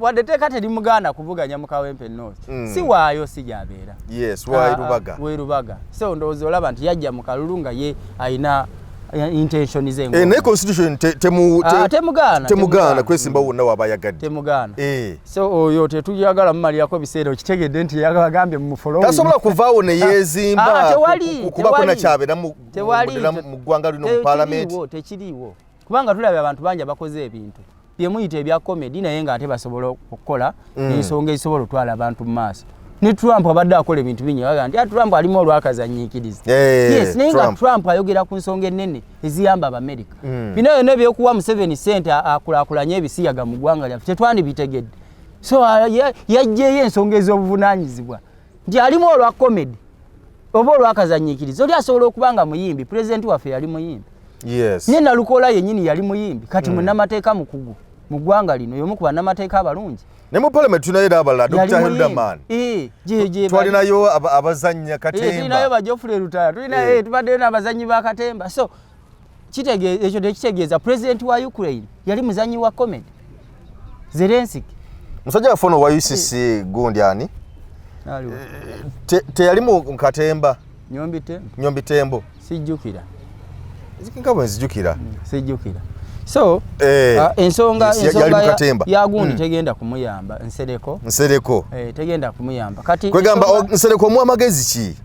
wadde teeka terimugaana kuvuganya mu Kawempe North, si waayo, si gyabeera. Yes, waayi Lubaga. Werubaga. So ndowooza olaba nti yajja mu kalulu nga ye ayina intention ze. Naye constitution Temugaana, temugaana temugaana. kwesimba wonna waba ayagadde. Temugaana. So oyo tetuyagala mumalirako biseera, okitegedde nti yagambye mu following. Tasobola kuvaawo ne yeezimba Tewali, kubako tewali. nakyabeera Tewali, mu ggwanga lino, mu paalamenti. Tekiriiwo, tekiriiwo, kubanga tulabye abantu bangi abakoze ebintu byemuyita ebya comedy, naye ng'ate basobola okukola ensonga ezisobola otwala abantu mu maaso. Ne Trump abadde akola ebintu bingi, baga nti, "Ah, Trump alimu olwakazanyiikiriza." Yes, naye nga Trump. Trump ayogera ku nsonga ennene eziyamba Abamerika. Bino byonna ebyokuwa Museveni sente akulaakulanye ebisiyaga mu ggwanga lyaffe tetwandibitegedde. So yaggyeyo ensonga ez'obuvunaanyizibwa nti alimu olwa comedy oba olwakazanyiikiriza. Oli asobola okuba nga muyimbi, pulezidenti waffe yali muyimbi. Ne Nalukoola yennyini yali muyimbi, kati munnamateeka mukugu mu ggwanga lino, y'omu ku bannamateeka abalungi. Ne mu parliament tulinayo era abalala, Yali Dr. muyimbi. Hilderman. Gye bali. Twalinayo abazannya Tulinayo katemba. ba Geoffrey Lutaya, tulinayo tubaddeyo n'abazanyi ba katemba. So ekyo tekitegeeza. Pulezidenti wa Ukraine yali muzanyi wa comedy, Zelensky. Musajja waffe ono wa UCC, gundi ani? Aliwo. Teyali mu katemba? Nyombi Tembo. Nyombi Tembo. Sijjukira. Nga bwe nzijukira. Sijjukira. So ensonga Yes, yali ensonga mu katemba. ya gundi tegenda kumuyamba Nsereko. Nsereko. Tegenda kumuyamba kati. Kwegamba Nsereko omuwa amagezi ki?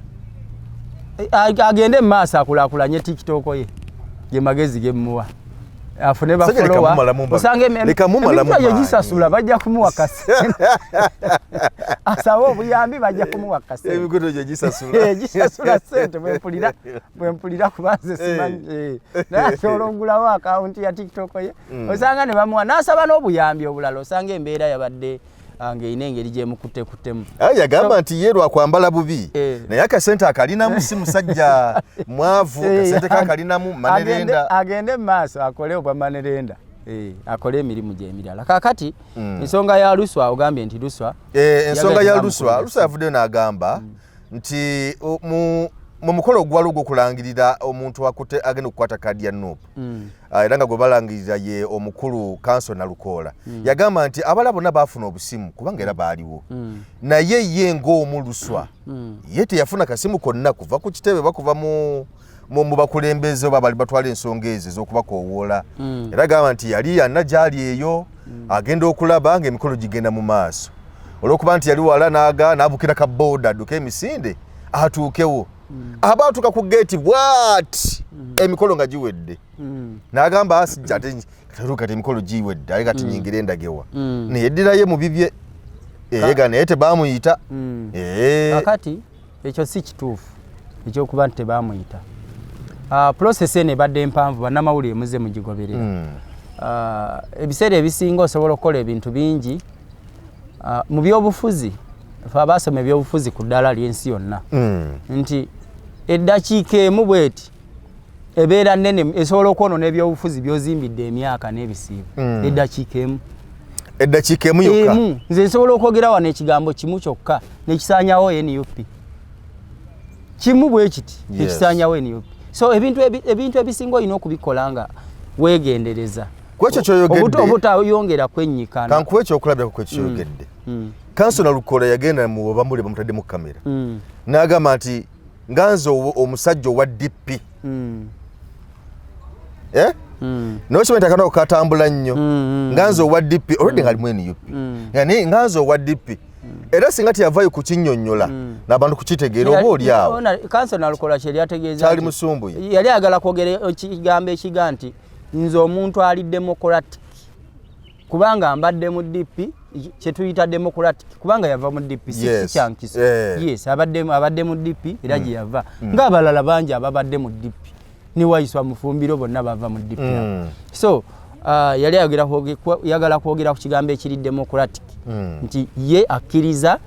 Agende mu maaso akulaakulanye TikTok ye, ge magezi gemuwa, afune Musajja leka ba follower. mumalamu Osanga leka mumalamu emikutu egyo maanyi. gisasula, bajja kumuwa kasente. Asabe obuyambi, bajja kumuwa kasente. Emikutu gye gisasula? Gisasula sente, bwempulira, bwempulira, kuba nze simanyi. Naye asobola okugulawo akawunti ya TikTok ye, osanga ne bamuwa n'asaba n'obuyambi obulala. Osanga embeera yabadde ng'erina engeri gyemukuttekuttemu. Aye yagamba nti ye lwakwambala bubi, naye akasente akalinamu, si musajja mwavu, akasente kakalinamu manerenda. Agende mu maaso akole obwa manerenda, akole emirimu gye emirala. Kakati ensonga ya Luswa, ogambye nti Luswa Ensonga ya yagambye Luswa, bamukubira. Luswa yavuddeyo n'agamba nti mu mukolo ogwali ogw'okulangirira omuntu akutte agenda okukwata kaadi ya NUP, era nga gwe balangirira ye omukulu Kanso Nalukoola, yagamba nti abala bonna baafuna obusimu kubanga era baaliwo, naye ye ng'omu Luswa ye teyafuna kasimu konna kuva ku kitebe, bakuva mu bakulembeze oba bali batwala ensonga ezo ez'okubakoowoola. Era agamba nti yali yanna gyali eyo, agenda okulaba ng'emikolo gigenda mu maaso, olw'okuba nti yali wala n'aga n'abukira ka booda adduke emisinde atuukewo. Aba atuuka ku geeti bwati, emikolo nga giwedde. N'agamba asijja ate kati emikolo giwedde, aye kati nyingire endagewa? Neyeddirayo mu bibye eyega, naye tebamuyita. Kakati ekyo si kituufu ekyokuba nti tebamuyita. Process eno ebadde empanvu, bannamawulire muzze mugigoberera. Ebiseera ebisinga osobola okukola ebintu bingi mu byobufuzi. Fe abaasoma ebyobufuzi ku ddaala ly'ensi yonna, nti eddakiika emu bweti ebeera nnene, esobola okwonoona ebyobufuzi by'ozimbidde emyaka n'ebisiibo. Eddakiika emu. Eddakiika emu yokka. Emu. Nze nsobola okwogera wano ekigambo kimu kyokka nekisaanyawo NUP, kimu bwe kiti, nekisaanyawo NUP. So ebintu ebisinga olina okubikola nga weegendereza. Ku ekyo kyoyogedde, Obutayongera kwennyikana. Kankuwa ekyokulabirako ku ekyo kyoyogedde. Kanso Nalukoola yagenda mu bamuli bamutadde mu kamera, n'agamba nti nga nze omusajja owa DP, eh? Naye okimanyi nti akantu katambula nnyo. Nga nze owa DP, already nga alimu NUP. Nga naye nga nze owa DP, Era singa teyavaayo kukinnyonnyola n'abantu kukitegeera, oba oli awo Counsel Nalukola kyeri ategeeza kyali nti- musumbuye. Yali ayagala kwogera ekigambo ekiga nti nze omuntu ali democratic, kubanga mbadde mu DP, kyetuyita democratic, kubanga yava mu DP, si si kyankiso. Yes, abadde mu DP era gye yava, ng'abalala bangi ababadde mu DP, ne Waiswa Mufumbiro, bonna bava mu DP. So yali yagala kwogera ku kigambo ekiri democratic, nti ye akkiriza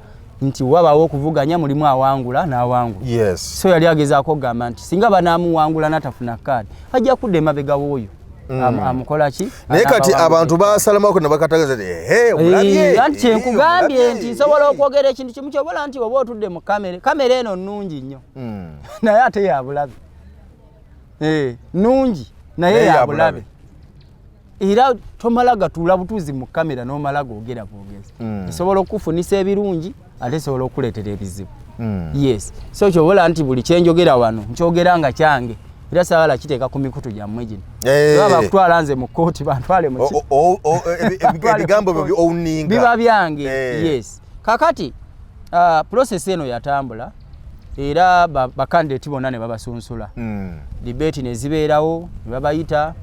nti wabawo okuvuganya, mulimu awangula n'awangula. So yali agezaako okugamba nti singa banaamuwangula n'atafuna kaadi, ajja kudda emabega w'oyo. Amukola ki? Naye kati abantu basalamako ne bakatagaza nti ehe, omulabye. Anti kyenkugambye nti nsobola okwogera ekintu kimu kyobola nti oba otudde mu kamera, kamera eno nnungi nnyo, naye ate yabulabe. Nnungi naye Naye yabulabe, era tomala gatuula butuuzi mu kamera n'omala googera bwogezi. Esobola okukufunisa ebirungi, ate esobola okukuleetera ebizibu. Yes, so kyobola nti buli kyenjogera wano nkyogera nga kyange, era saagala kiteeka ku mikutu gyammwe gino. Baba bakutwala nze mu kkooti, bantwale mu ki? Bantwale Ebigambo mu byo kkooti. owninga. Biba byange. Yes, kakati process eno yatambula era bakandidate bonna ne babasunsula, debate ne zibeerawo ne babayita.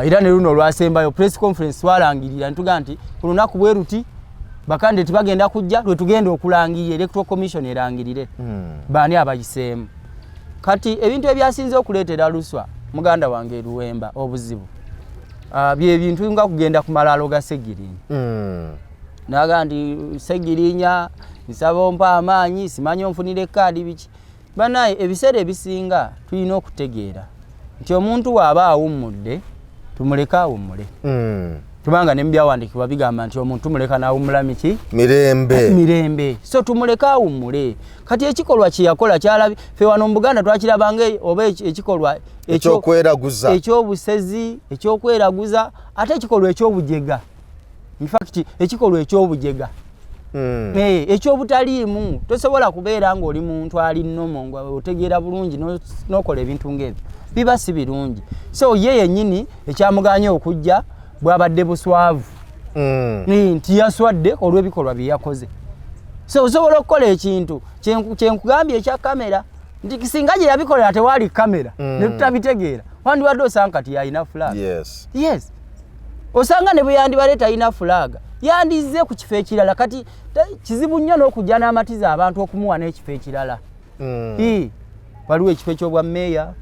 Era ne luno olwasembayo press conference twalangirira nitugaa nti ku lunaku bwe ruti bakandidate bagenda kujja, lwe tugenda okulangirira, Electoral Commission erangirire baani abayiseemu. Kati ebintu ebyasinze okuleetera Luswa muganda wange Luwemba obuzibu, bye bintu nga kugenda ku malaalo ga Segirinya, naga nti Segirinya nsaba ompa amaanyi, simanyi onfunira ekaadi, biki. Banaye, ebiseera ebisinga tulina okutegeera nti omuntu bw'aba awummudde, tumuleke awummule, kubanga ne mubyawandiikibwa bigamba nti omuntu tumuleka n'awummula miki? Mirembe. Mirembe. So tumuleke awummule. Kati ekikolwa kyeyakola kyalabi fe wano mu Buganda twakirabanga oba ekikolwa ekyokweraguza, ekyobusezi, ekyokweraguza, ate ekikolwa ekyobujega, infact ekikolwa ekyobujega. Ekyobutaliimu. Tosobola kubeera ng'oli muntu ali normal, nga otegeera bulungi, n'okola ebintu ng'ebyo, biba si birungi. So ye yennyini ekyamuganye okujja bwabadde buswavu, nti yaswadde olw'ebikolwa bye yakoze. So osobola okukola ekintu kyenkugambye ekya kamera, nti singa gye yabikolera tewaali kamera, ne tutabitegeera, wandibadde osanga kati yalina flag. Yes, osanga ne bwe yandibadde talina flag, yandizze ku kifo ekirala. Kati kizibu nnyo n'okujja n'amatiza abantu okumuwa n'ekifo ekirala. Waliwo ekifo ekyobwa meeya,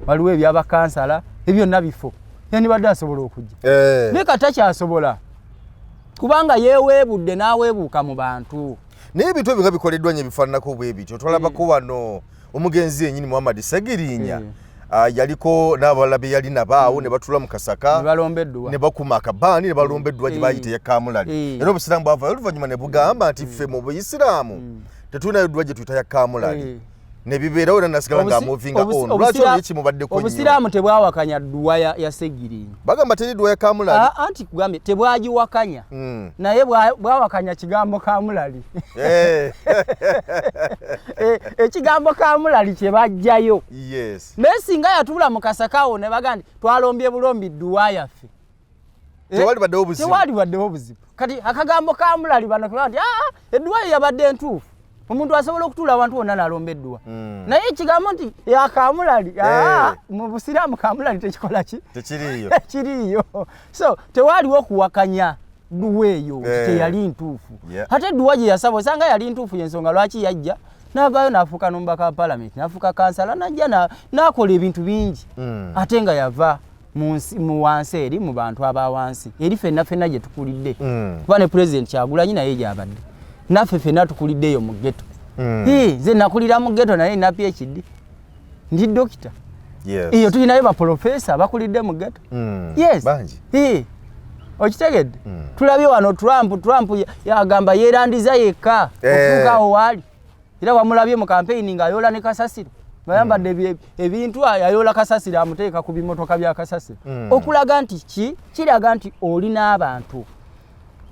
waliwo ebyabakansala, ebyo byonna bifo yandibadde asobola okujja. Naye kati takyasobola, kubanga yeeweebudde n'aweebuuka mu bantu. Naye ebintu ebyo nga bikoleddwa nnyo ebifaananako bwe bityo, twalabako wano omugenzi yennyini Muhammad Segirinya, yaliko n'abalala be yali nabaawo ne batuula mu kasaka ne balomba edduwa, ne bakuma akabaani ne balomba edduwa gye bayita eya kamulali. Era obusiraamu bwavayo oluvannyuma ne bugamba nti ffe mu buyisiraamu tetulinayo dduwa gye tuyita ya kamulali. Ne bibeerawo era nasigala ng'amovinga on. Lwaki ono ye kimubaddeko nnyo? Obusiraamu tebwawakanya dduwa ya Segirinya. Bagamba teri dduwa ya kamulali. Anti kugambye tebwagiwakanya, naye bwawakanya kigambo kamulali. Ekigambo kamulali kye bajjayo. Naye singa yatuula mu kasakawo ne baga nti twalombye bulombi dduwa yaffe, Tewali baddewo buzibu. Tewali baddewo buzibu. Kati akagambo kamulali bano kebaa nti edduwa yo yabadde entuufu. Omuntu asobola okutuula awantu wonna n'alomba edduwa, naye ekigambo nti yakamulali, mu busiraamu kamulali tekikola ki? Tekiriiyo. Kiriiyo. So tewaaliwo okuwakanya dduwa eyo nti teyali ntuufu. Ate edduwa gye yasaba osanga yali ntuufu, yensonga lwaki yajja n'avaayo n'afuuka n'omubaka wa palamenti, n'afuuka kansala, n'ajja n'akola ebintu bingi, ate nga yava mu wansi eri, mu bantu aba wansi eri, ffenna ffenna gye tukulidde. Kuba ne Pulezidenti Kyagulanyi naye gyabadde, naffe ffenna tukulidde eyo mu ghetto. Nze nakulira mu ghetto, naye nina PhD, ndi dokita. Eyo tulinayo baprofesa bakulidde mu ghetto. Yes. Bangi. Okitegedde? Tulabye wano Trump. Trump yagamba yeerandiza yekka okutuuka awo waali, era wamulabye mu kampeyini ng'ayoola ne kasasiro, ng'ayambadde ebintu, ayoola kasasiro amuteeka ku bimotoka bya kasasiro, okulaga nti ki kiraga nti oli n'abantu.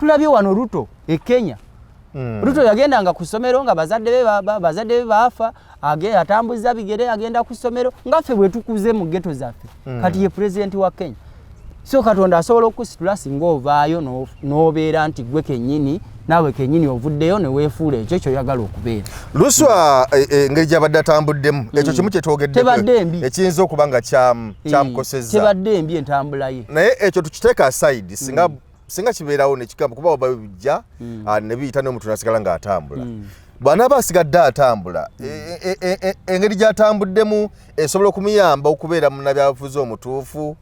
Tulabye wano Ruto e Kenya. Ruto yagendanga ku ssomero nga bazadde be baafa, atambuza bigere agenda ku ssomero, nga ffe bwe tukuze mu ghetto zaffe. Kati ye pulezidenti wa Kenya. So Katonda asobola okusitula singa ovaayo n'obeera nti gwe kennyini Naawe kenyini ovuddeyo ne weefuula ekyo kyoyagala okubeera. Luswa, engeri gyabadde atambuddemu, ekyo kimu kyetwogeddeko Tebadde mbi. ekiyinza okuba nga kyamukosezza. Tebadde mbi entambula ye. Naye ekyo tukiteeka aside, singa kibeerawo nekigamba kuba oba bijja ne biyita n'omuntu nasigala ng'atambula, bw'anaaba asigadde atambula, engeri gy'atambuddemu esobola okumuyamba okubeera munnabyabufuzi omutuufu,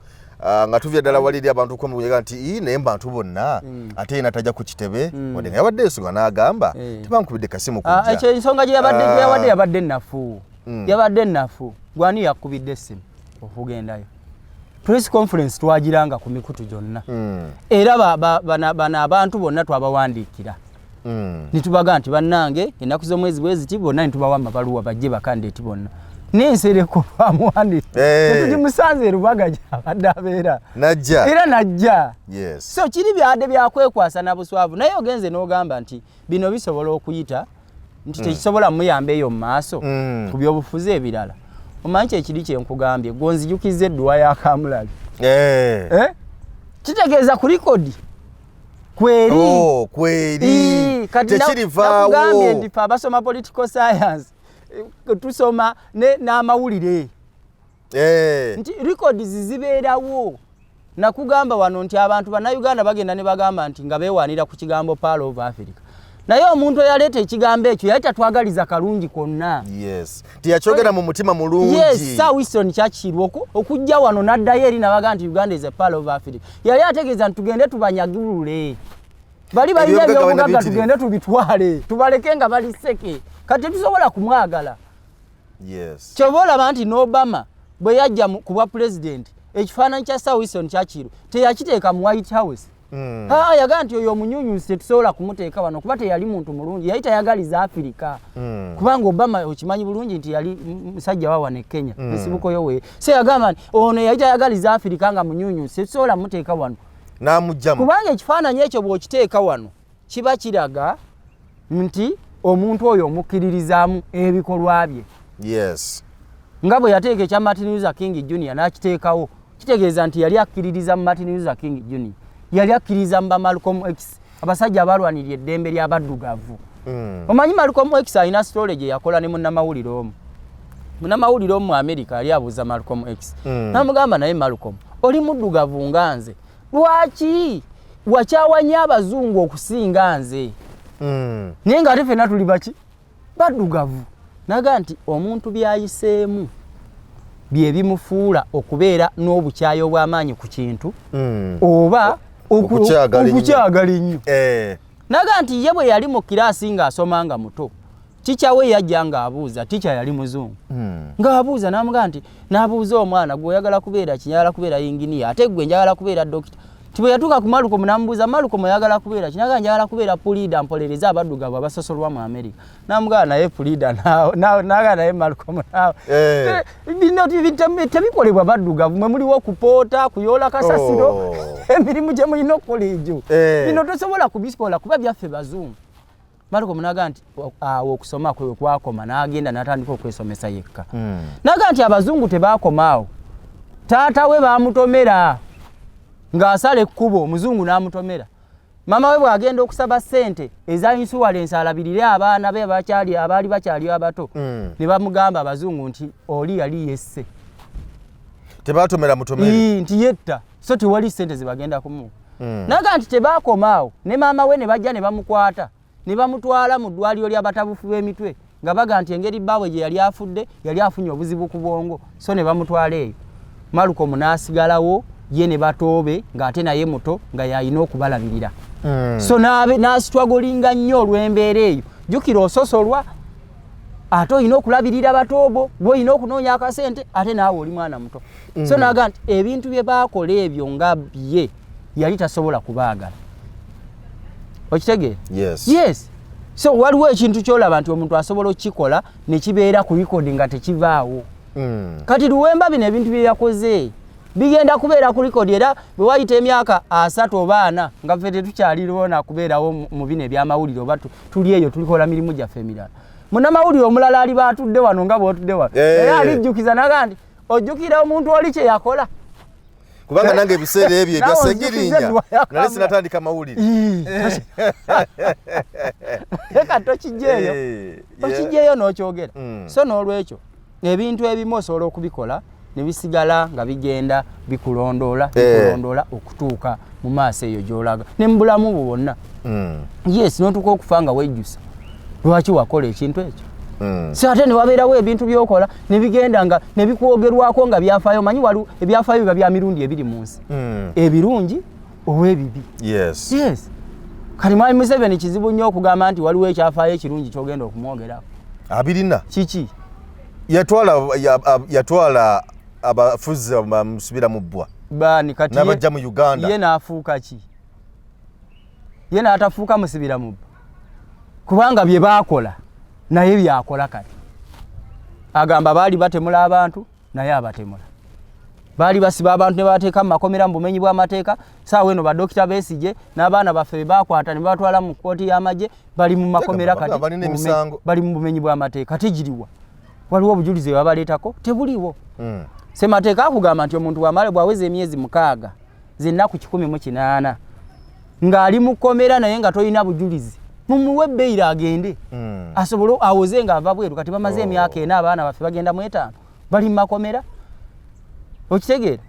nga tuvya ddala wali eri abantu okwemulugunya nti, "Ii, naye mu bantu bonna ate yena tajja ku kitebe," wadde nga yabadde ensonga n'agamba tebankubidde kasimu kujja. Ekyo ensonga gye yabadde gye yawadde yabadde nafu. Yabadde nafu. Gwani yakubidde essimu okugendayo? Press conference twagiranga ku mikutu gyonna. Era bano abantu bonna twabawandiikira nitubaga nti bannange, ennaku z'omwezi bwe ziti, bonna nitubawa amabaluwa bajje, bakandidate bonna n'ensereko twamuwandiika. Tetugimusanze erubaga gyabadde abeera. Najja. Era najja. So kiri byadde byakwekwasa na buswavu, naye ogenze n'ogamba nti bino bisobola okuyita nti tekisobola muyamba eyo mu maaso ku byobufuzi ebirala. Omanyi kyekiri kyenkugambye, gwonzijukiza edduwa ya Kamulali. Eh? Kitegeeza ku record kweri. Oh, kweri. Ii, kati Tekirivaawo. nakugambye nti fe abasoma political science, tusoma n'amawulire nti records zibeerawo. Nakugamba wano nti abantu bannayuganda bagenda ne bagamba nti nga beewaanira ku kigambo Pearl of Africa, naye omuntu eyaleeta ekigambo ekyo yali tatwagaliza kalungi konna. Yes, tiyakyogera mu mutima mulungi. Yes, Sir Winston Churchill okujja wano n'addayo eri nabaga nti Uganda is a pearl of Africa, yali ategeeza nti tugende tubanyagulule bali balina Ebyobugagga balina ebyobugagga, biyitirivu. tugende tubitwale tubaleke nga bali seke. Kati tetusobola kumwagala. Kyova olaba nti n'Obama bwe yajja ku bwa pulezidenti, ekifaananyi kya Sir Winston Churchill teyakiteeka mu White House. Aa, yagaa nti oyo omunyunyusi tetusobola kumuteeka wano kuba teyali muntu mulungi, yali tayagaliza Afirika. Kubanga Obama okimanyi bulungi nti yali musajja wa wano e Kenya, ensibuko yo we. So yagamba nti ono yali tayagaliza Afirika nga munyunyusi, tetusobola muteeka wano. N'amugjamu. Kubanga ekifaananyi ekyo bw'okiteeka wano kiba kiraga nti omuntu oyo omukkiririzaamu ebikolwa bye. Nga bwe yateeka ekya Martin Luther King Jr n'akiteekawo, kitegeeza nti yali akkiririza mu Martin Luther King Jr, yali akkiririza mu ba Malcolm X, abasajja abalwanirira eddembe ly'abaddugavu. Omanyi Malcolm X alina story gye yakola ne munnamawulire omu. Munnamawulire omu mu America yali abuuza Malcolm X, n'amugamba, "Naye Malcolm, oli muddugavu nga nze, lwaki wakyawa nnyo abazungu okusinga nze?" Naye ng'ate ffenna tuli baki? Baddugavu. Naga nti omuntu byayiseemu bye bimufuula okubeera n'obukyayi obw'amaanyi ku kintu oba Okukyagala ennyo. Okukyagala ennyo. Naga nti ye bwe yali mu kiraasi ng'asoma nga muto, teacher we yajja ng'abuuza, teacher yali muzungu, ng'abuuza n'amugamba nti, n'abuuza omwana, "Gwe oyagala kubeera ki?" "Njagala kubeera yinginiya." "Ate gwe?" "Njagala kubeera dokita." Ti bwe yatuuka ku Malcolm n'amubuuza, "Malcolm, oyagala kubeera ki?" Naga, "Njagala kubeera puliida, mpolereze abaddugavu abasosolwa mu Amerika." N'amugamba, "Naye puliida naga naye Malcolm naawe." Bino tebikolebwa baddugavu, mwe muliwo kupoota, kuyoola kasasiro, emirimu gye mulina okukola egyo. Bino tosobola kubikola kuba byaffe bazungu. Malcolm naga nti awo okusoma kwe kwakoma, n'agenda n'atandika okwesomesa yekka. Naga nti abazungu tebaakoma awo, taata we baamutomera ng'asala ekkubo, omuzungu n'amutomera. Maama we bw'agenda okusaba ssente eza insurance alabirire abaana be abakyali abaali bakyali abato, ne bamugamba abazungu nti oli yali yesse. Tebatomera mutomere. Ii, nti yetta, so tewali ssente zebagenda kumuwa. Naga nti tebaakoma awo, ne maama we ne bajja ne bamukwata ne bamutwala mu ddwaliro ly'abatabufu b'emitwe, nga baga nti engeri bbaawe gye yali afudde yali afunye obuzibu ku bwongo, so ne bamutwala eyo. Malcolm n'asigalawo ye ne batoobe, ng'ate naye muto nga yalina okubalabirira. So n'astrugglinga nnyo olw'embeera eyo. Jjukira ososolwa, ate olina okulabirira batoobo, gwe olina okunoonya akasente, ate naawe oli mwana muto. So naga nti ebintu bye baakola ebyo nga bye yali tasobola kubaagala. Okitegeera? Yes. Yes, so waliwo ekintu kyolaba nti omuntu asobola okukikola ne kibeera ku record nga tekivaawo. Kati Luwemba bino ebintu bye yakoze bigenda kubeera ku record, era bwe wayita emyaka 30 oba 40 nga ffe tetukyaliwo nakubeerawo mu bino ebyamawulire, oba tuli eyo tulikola mirimu gyaffe emirala, munnamawulire omulala aliba atudde wano nga bw'otudde wano, era alijjukiza naga nti, "Ojjukira omuntu oli kye yakola?" Kubanga nange ebiseera ebyo ebya Naawe Segirinya onzijukiza nali Kamula. sinatandika mawulire. Leka tokijjeeyo. Okijjeeyo n'okyogera. So n'olwekyo ebintu ebimu osobola okubikola ne bisigala nga bigenda bikulondoola, bikulondoola okutuuka mu maaso eyo gy'olaga ne mu bulamu bwo bwonna. Yes, n'otuuka okufa nga wejjusa lwaki wakola ekintu ekyo. So ate ne wabeerawo ebintu by'okola ne bigenda nga ne bikwogerwako nga byafaayo. Manyi waliwo ebyafaayo biba bya mirundi ebiri mu nsi, ebirungi oba ebibi. Yes, kati Mwami Museveni kizibu nnyo okugamba nti waliwo ekyafaayo ekirungi kyogenda okumwogerako. Abirina. Kiki? Yatwala abafuzi bamusibira mu bbwa. Baani kati? N'abajja mu Uganda. Ye n'afuuka ki? Ye n'atafuuka musibira mu bbwa, kubanga bye baakola naye byakola. Kati agamba baali batemula abantu, naye abatemula. Baali basiba abantu ne bateeka mu makomera mu bumenyi bw'amateeka. Saawa eno badokita Besigye n'abaana baffe be bakwata ne babatwala mu kkooti y'amagye bali mu makomera kati Balina mu emisango. Bali mu bumenyi bw'amateeka. Tegiriwa? Waliwo obujulizi bwe babaleetako? Tebuliwo. Semateeka akugamba nti omuntu bwamala bwaweza emyezi 6, zennaku 180 ng'ali mu kkomera naye nga tolina bujulizi, mumuwe bail agende asobole awoze ng'ava bweru. Kati bamaze emyaka 4, abaana baffe bagenda mu 5 bali mu makomera, okitegeera?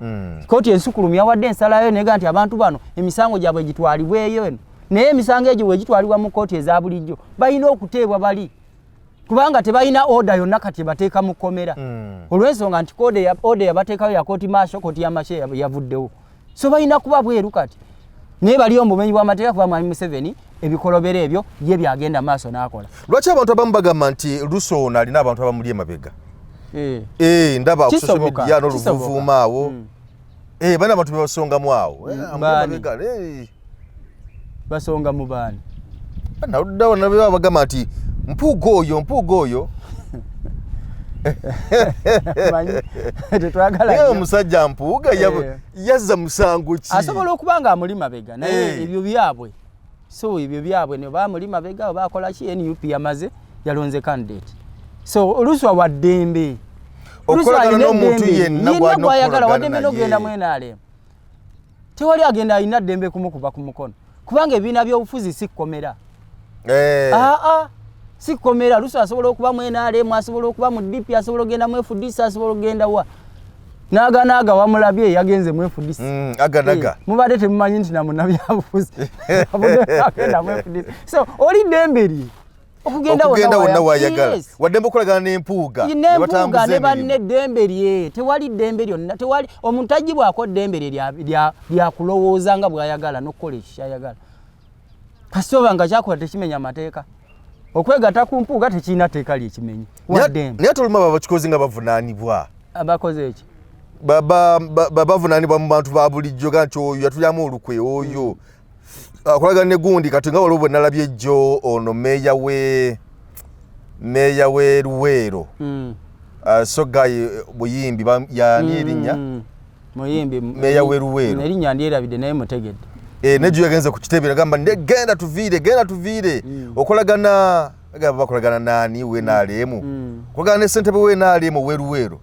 Kooti ensukulumu yawadde ensalayo nega nti abantu bano emisango gyabwe gitwalibweyo eno, naye emisango egyo bwe gitwalibwa mu kooti eza bulijjo balina okuteebwa bali, kubanga tebalina order yonna kati ebateeka mu kkomera, olw'ensonga nti order yabateekayo ya kooti martial, kooti y'amagye yavuddewo, so balina kuba bweru kati, naye baliyo mu bumenyi bw'amateeka, kuba Mwami Museveni ebikolobero ebyo ye byagenda maaso n'akola. Lwaki abantu abamu bagamba nti Luso ono alina abantu abamuli emabega? Eh. Ndaba ku social Kisoboka, media kisoboka. n'oluvuvuuma awo. Bana abantu bebasongamu awo. Amuli Baani? emabega. Basonga mu baani? Naluddawo nabyo bagamba nti Mpuuga oyo, Mpuuga oyo. Manyi tetwagala Naye nnyo. omusajja Mpuuga yazza musango ki? Asobola okuba nga amuli mabega, naye ebyo byabwe. So ebyo byabwe, ne bamuli mabega oba akola ki, NUP yamaze yalonze candidate, so Oluswa wa ddembe. Okukolagana n'omuntu yenna gw'alina gwayagala okukolagana waddembe n'ogenda naye. Mu NRM tewali agenda alina ddembe kumukuba ku mukono, kubanga ebibiina by'obufuzi si kkomera. Aa, si kkomera. Lusu asobola okuba mu NRM, asobola okuba mu DP, asobola okugenda mu FDC, asobola okugenda wa naaganaaga. Wamulabye yagenze mu FDC. Aganaga. Mubadde temumanyi nti namunabyabufuzi agenda mu FDC, so oli ddembe lye okugenda okugenda wonna wayagala. Yes. Waddembe okolagana n'Empuuga ne N'Empuuga batambuza ne banne, emirimu. eddembe lye. Tewali ddembe lyonna, tewali omuntu agibwako ddembe lye lya kulowooza nga bw'ayagala n'okukola ekyo kyayagala, kasita oba nga kyakola tekimenya amateeka. Okwegatta ku Mpuuga tekirina tteeka lyekimenye, waddembe. Naye ate olumu abo abakikoze nga bavunaanibwa. Abakoze eki? Bavunaanibwa mu bantu ba bulijjo ga nti oyo yatulyamu olukwe, oyo akolagana ne gundi. Kati nga waliwo bwe nalabye ejjo ono meeya we Luweero, so guy Buyimbi yani erinnya? Muyimbi. Meeya w'e Luweero. Erinnya ndyerabidde, naye mutegedde. Nejo yagenze ku kitebe nagamba genda tuviire, genda tuviire. Okolagana, agamba bakolagana nani we NRM, okolagana ne ssentebe we NRM we Luweero.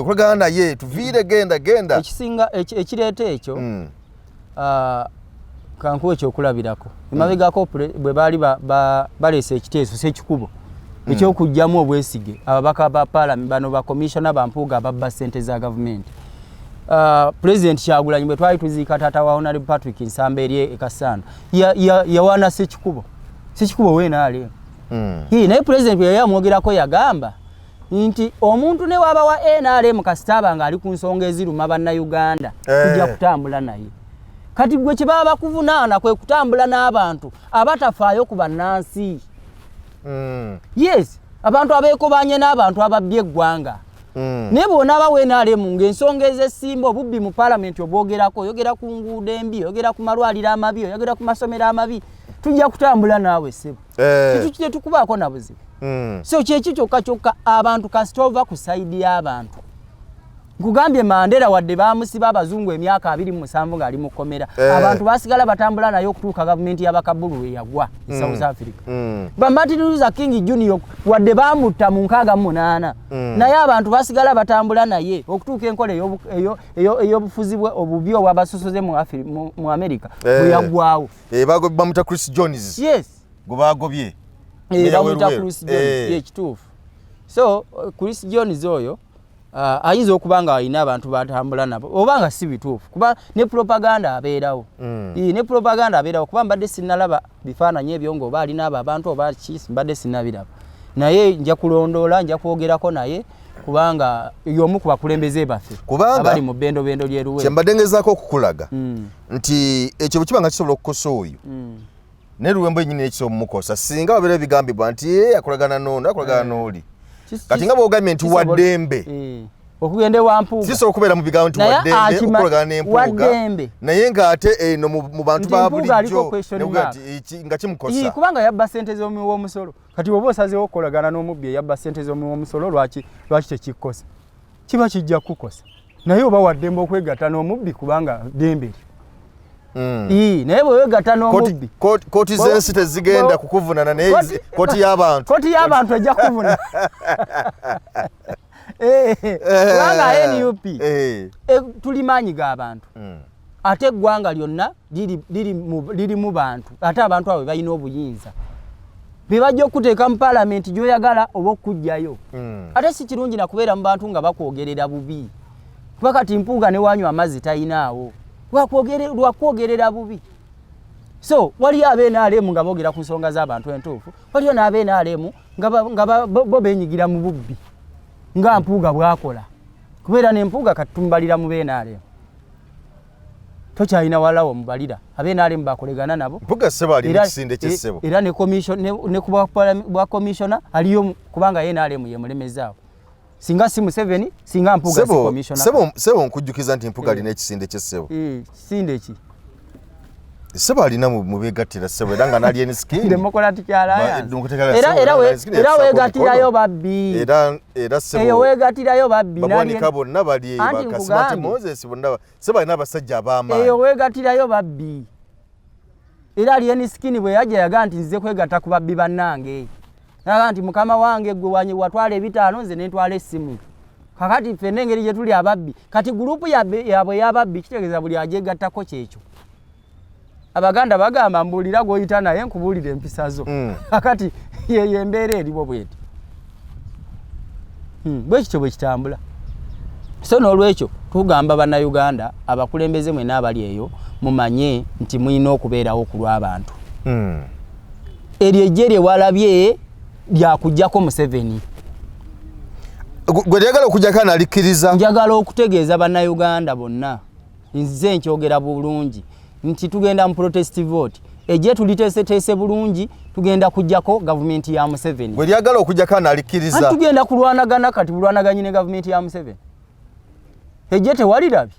Okolagana naye, tuviire, genda genda. Ekisinga ekireeta ekyo, kankuwa ekyokulabirako. Emabegako bwe baali baleese ekiteeso sekikubo ekyokuggyamu obwesige ababaka ba parliament bano, bakomishona bampuuga ababba ssente za gavumenti, President Kyagulanyi bwe twali tuziika taata wa Honorable Patrick Nsamba eri e Kassanda, yawaana Sekikubo, Sekikubo we NRM. Naye president bwe yali amwogerako yagamba nti omuntu ne waba wa NRM kasita aba ng'ali ku nsonga eziruma bannayuganda, tujja kutambula naye. Kati gwe kye baba bakuvunaana kwe kutambula n'abantu abatafaayo ku bannansi. Yes, abantu abeekobanye n'abantu ababbye eggwanga. Naye bw'onaaba wa NRM ng'ensonga ez'essimba obubbi mu paalamenti obwogerako, oyogera ku nguudo embi, oyogera ku malwaliro amabi, oyogera ku masomero amabi, tujja kutambula naawe ssebo. Tetukubaako na buzibu. So kyekyo kyokka kyokka, abantu kasita ova ku side y'abantu. Nkugambye Mandela wadde bamusiba abazungu emyaka 27 ng'ali mu kkomera, Eh. abantu basigala batambula naye okutuuka gavumenti y'abakabulu lwe yagwa e South Africa. Ba Martin Luther King Junior wadde bamutta mu 68, naye abantu basigala batambula naye okutuuka enkola ey'obufuzi bwe obubi obwabasosoze mu America bwe yaggwawo. Eh, bamuta Chris Jones. Yes. Gwe bagobye. Eh, Meya bamuyita w'e Luweero. Chris Jones. Eh. Ye kituufu. So Chris Jones oyo ayinza okuba nga alina abantu batambula nabo oba nga si bituufu, kuba ne propaganda abeerawo. Ne propaganda abeerawo, kuba mbadde sinnalaba bifaananyi ebyo ng'oba alina abo abantu oba ki, mbadde sinnabiraba, naye nja kulondoola, nja kwogerako naye, kubanga y'omu ku bakulembeze baffe Kubanga abali mu bendobendo ly'e Luweero. Kyembadde ngezaako okukulaga nti ekyo bwe kiba nga kisobola okukosa oyo, ne Luwembo yennyini ekisobola omumukosa singa wabeera ebigambibwa nti ye akolagana n'ono, akolagana n'oli. Kati nga bw'ogambye nti waddembe. Okugenda ewa Mpuuga. Kisobola okubeera mu bigambo nti Naye waddembe okukolagana n'empuuga, waddembe. naye ng'ate eno mu bantu Nti ba Mpuuga aliko bulijjo question ne kugaa mark. nti nga kimukosa. Kubanga yabba sente z'omuwi w'omusolo. Kati bw'oba osazeewo okukolagana n'omubbi eyabba sente z'omuwi w'omusolo, lwaki tekikkosa? Kiba kijja kukukosa, naye oba waddembe okwegatta n'omubbi kubanga ddembe lyo. Naye bwe weegatta n'omubbi, Kooti z'ensi tezigenda kukuvunana, naye kooti y'abantu. Kooti y'abantu ejja kuvuna. Eh, kubanga NUP tuli maanyi g'abantu, ate eggwanga lyonna liri mu bantu, ate abantu abo balina obuyinza, be bajja okuteeka mu paalamenti gy'oyagala oba okuggyayo. Ate si kirungi nakubeera mu bantu nga bakwogerera bubi, kuba kati Mpuuga ne wanywa amazzi talinaawo lwakwogerera bubi. So waliyo ab'e NRM nga boogera ku nsonga z'abantu entuufu, waliyo n'ab'e NRM nga bo beenyigira mu bubbi nga Mpuuga bw'akola, kubeera ne Mpuuga kati tumubalira mu b'e NRM, tokyalina walawo mubalira ab'e NRM bakolegana nabo. Mpuuga ssebo ali mu kisinde ky'essebo. Era ne commission ne ku bwa commissioner aliyo, kubanga ye NRM ye mulemezaawo. Singa si Museveni, singa Mpuuga si commissioner. Ssebo, nkujjukiza nti Mpuuga alina ekisinde ky'essebo. Kisinde ki? Ssebo alina mu beegattira ssebo, era nga n'ali Alien Skin. Democratic Alliance. Democratic Alliance, Era ssebo, era Alien Skin era yasaako weegattirayo emikono. babbi. Era ssebo, Eyo weegattirayo babbi. Babwanika bonna bali eyo, Anti Bakasimati nkugambye. Moses, bonna ssebo alina abasajja ab'amaanyi. Eyo weegattirayo babbi. Era Alien Skin bwe yajja yagaa nti nzize kwegatta ku babbi bannange. Naga nti mukama wange gwe wanyi watwala ebitaano, nze ne ntwala essimu. Kakati ffenna engeri gye tuli ababbi, kati group yaabwe y'ababbi kitegeeza buli agyegattako kyekyo. Abaganda bagamba mbuulira gw'oyita naye nkubuulira empisa zo. Kakati yeyo embeera eriwo bweti. Bwe kityo bwe kitambula. So n'olwekyo tugamba bannayuganda, abakulembeze mwenna abali eyo, mumanye nti mulina okubeerawo ku lw'abantu. Eryo ejje lye walabye lyakuggyako Museveni. Gwe lyagala okujjako analikkiriza. Njagala okutegeeza bannayuganda bonna, nze nkyogera bulungi nti tugenda mu protest vote, ejje tuliteeseteese bulungi, tugenda kuggyako gavumenti ya Museveni. Gwe lyagala okujjako analikkiriza. Anti tugenda kulwanagana, kati bulwanaganyi ne gavumenti ya Museveni. Ejje tewalirabye,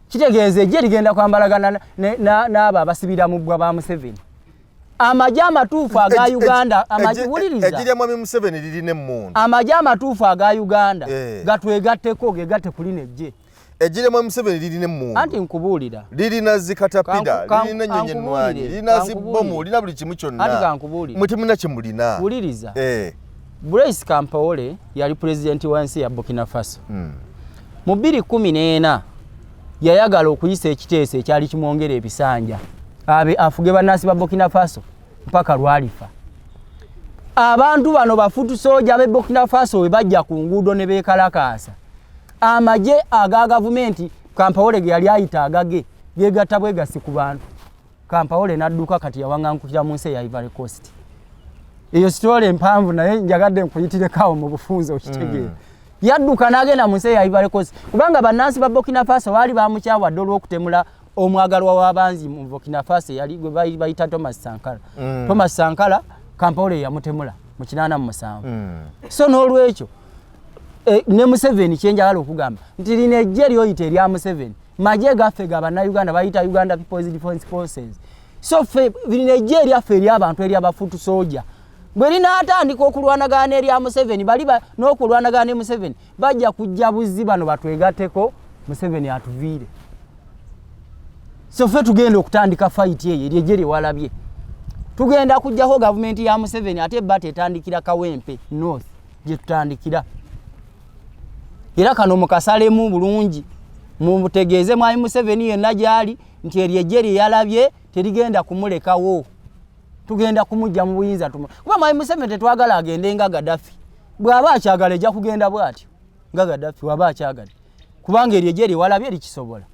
kitegeeza ejje ligenda kwambalagana n'abo abasibira mu bbwa ba Museveni. Amagye amatuufu aga Uganda, wuliriza. Ejje lya Mwami Museveni lirina emmundu. Amagye amatuufu aga Uganda gatwegatteko, gegatte kulina ejje. Ejje lya Mwami Museveni lirina emmundu. Anti nkubuulira. Lirina zikatapira, lirina ennyonyi ennwanyi, lirina zibbomu, lirina buli kimu kyonna. Anti kankubuulire. Mwe temulina kye mulina. Wuliriza. Blaise Compaoré yali pulezidenti w'ensi ya Burkina Faso. Mu 2014 yayagala okuyisa ekiteeso ekyali kimwongera ebisanja abe afuge bannansi ba Burkina Faso mpaka lwalifa. Abantu bano ba foot soldier b'e Burkina Faso we bajja ku nguudo ne beekalakaasa, amagye aga gavumenti Compaoré ge yali ayita agage geegatta bwegasi ku bantu. Compaoré n'adduka, kati yawaŋŋankukira mu nsi eya Ivory Coast. Eyo story empanvu, naye njagadde nkuyitireko mu bufunze okitegeera. Yadduka n'agenda mu nsi eya Ivory Coast kubanga bannansi ba Burkina Faso baali bamukyawadde olw'okutemula omwagalwa w'abanzi mu Burkina Faso yali gwe bayita Thomas Sankara. Thomas Sankara Compaoré yamutemula mu 87. So n'olwekyo ne Museveni kyenjagala okugamba nti lino ejje lyoyita erya Museveni magye gaffe ga bannayuganda, bayita Uganda People's Defence Forces. So ffe lino ejje eryaffe ery'abantu, ery'aba foot soldier. Bwe linaatandika okulwanagana n'erya Museveni, bali n'okulwanagana ne Museveni bajja kujja buzzi bano batwegatteko, Museveni atuviire. So ffe tugenda okutandika fight eyo eryo ejje lyewalabye. Tugenda kujjako gavumenti ya Museveni, ate battle etandikira Kawempe North gye tutandikira. Era kano mukasalemu bulungi, mutegeeze mwami Museveni yenna gy'ali nti eryo ejje lye yalabye terigenda kumulekawo, tugenda kumujja mu buyinza. Kuba mwami Museveni tetwagala agende nga Gaddafi. Bw'aba akyagala ejja kugenda bw'atyo nga Gaddafi, waba akyagadde, kubanga eryo ejje lye walabye likisobola.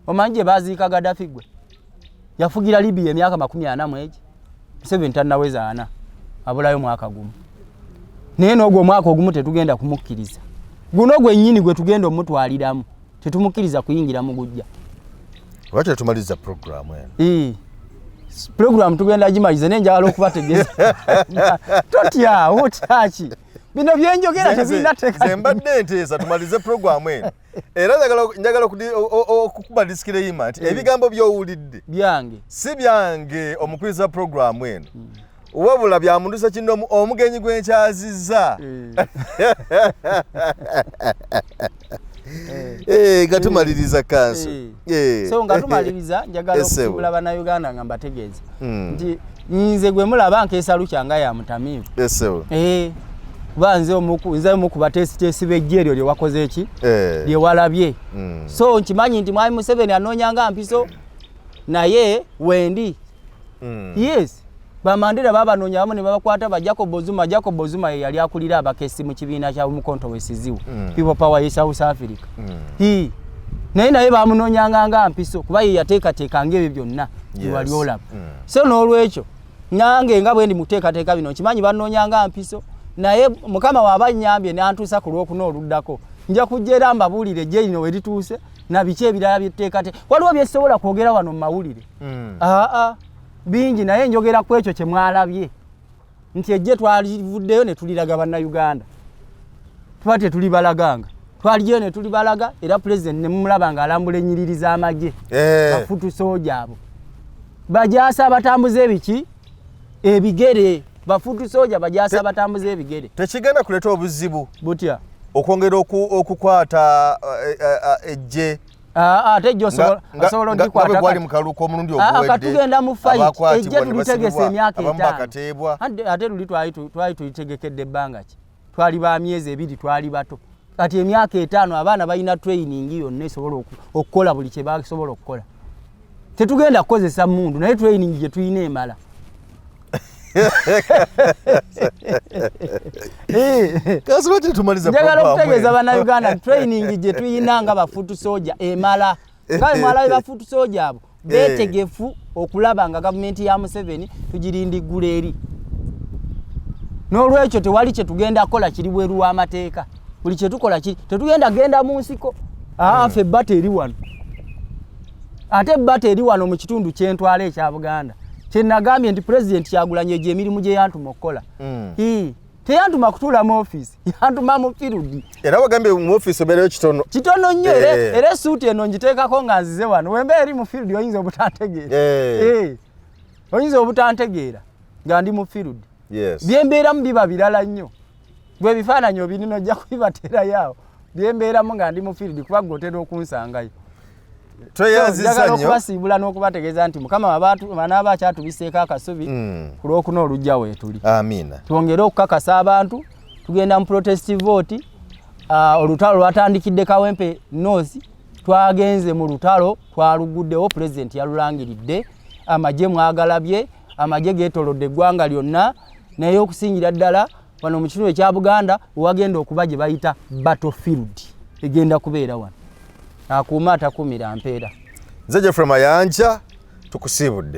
Omanyi gye baziika Gaddafi? Gwe yafugira Libya emyaka 40 egi. Museveni tannaweza 40, abulayo mwaka gumu, naye n'ogwo omwaka ogumu tetugenda kumukkiriza. Guno gwennyini gwe tugenda omutwaliramu, tetumukkiriza kuyingira mu gujja. Lwaki tetumaliza programu eno? Program tugenda gimaliza, naye njagala okubategeeza. Totya, otyaki? Bino byenjogera tebirina Nze mbadde nteesa tumalize programu eno, era njagala okukuba disclaimer nti ebigambo by'owulidde byange, si byange omukubiriza programu eno, wabula bya muntu kino omugenyi gwe nkyazizza. Nga tumaliriza kanso. So nga tumaliriza, njagala okusiibula Bannayuganda nga mbategeeza nti nze gwe mulaba nkeesa lukya nga ya mutamiivu, kuba nze omu ku bateesiteesi b'ejje eryo lye wakoze eki lye walabye. So nkimanyi nti mwami Museveni anoonyanga mpiso, naye wendi. Yes, bamandera babanoonya bamu ne babakwata, ba Jacob Zuma. Jacob Zuma ye yali akulira abakesi mu kibiina kya Umkhonto we Sizwe, People Power ye South Africa. Naye bamunoonyanga nga mpiso, kuba ye yateekateekanga ebyo byonna byewali olaba. So n'olwekyo nange nga bwe ndi muteekateeka bino, nkimanyi banoonyanga mpiso, naye Mukama waaba nnyambye n'antuusa ku Lwokuna oluddako, nja kujja era mbabuulire ejje lino we lituuse na biki ebirala byetuteekateeka. Waliwo byesobola kwogera wano mu mawulire, aa bingi, naye njogera ku ekyo kye mwalabye nti ejje twalivuddeyo ne tuliraga Bannayuganda. Tuba tetulibalaganga, twalijeyo ne tulibalaga, era Pulezidenti ne mumulaba ng'alambula ennyiriri z'amagye. Ba foot soldier abo bajaasa abatambuza ebiki ebigere, ba foot soldier bajaasa abatambuza ebigere. Tekigenda kuleeta obuzibu Butya? okwongera okukwata ejje? Ate ejje osobola nga gwali mu kalulu k'omulundi oguwedde. Katugenda mu fight, ejje tulitegese emyaka 5. Ate luli twali tulitegekedde ebbanga ki? Twali ba myezi 2, twali bato. Kati emyaka 5, abaana balina training yonna esobola okukola buli kye basobola okukola. Tetugenda kukozesa mundu, naye training gye tulina emala. Njagala okutegeeza Bannayuganda, training gye tulina nga ba foot soldier emala. Nga mwalabe ba foot soldier abo beetegefu okulaba nga gavumenti ya Museveni tugirindiggula eri. N'olwekyo tewali kye tugenda kukola kiri bweru w'amateeka. Buli kye tukola kiri, tetugenda genda mu nsiko. Ffe battle eri wano, ate battle eri wano mu kitundu kyentwala ekya Buganda, kyenagambye nti Pulezidenti Kyagulanyi egyo emirimu gye yantuma okukola. Teyantuma kutuula mu ofiisi, yantuma mu field. Era wagambye mu ofiisi obeerayo kitono. Kitono nnyo. Era esuuti eno ngiteekako nga nzize wano. Wemba eri mu field oyinza obutantegeera. Oyinza obutantegeera nga ndi mu field. Byembeeramu biba birala nnyo. Gwe ebifaananyi obirina, ojja kubibateerayo awo byembeeramu nga ndi mu field, kuba gwe otera okunsangayo. Tweyanziza Njagala nnyo. okubasiibula n'okubategeeza nti Mukama anaaba akyatubiseeko akasubi, ku Lwokuna olujja weetuli. Amiina. Twongere okukakasa abantu, tugenda mu protest vote. Olutalo lwatandikidde Kawempe North, twagenze mu lutalo, twaluguddewo, Pulezidenti yalulangiridde, amagye mwagalabye, amagye geetolodde eggwanga lyonna, naye okusingira ddala wano mu kitundu ekya Buganda wewagenda okuba gye bayita battlefield egenda kubeera wano. Akuuma atakuumira mpeera. Nze Jeffrey Mayanja, tukusiibudde.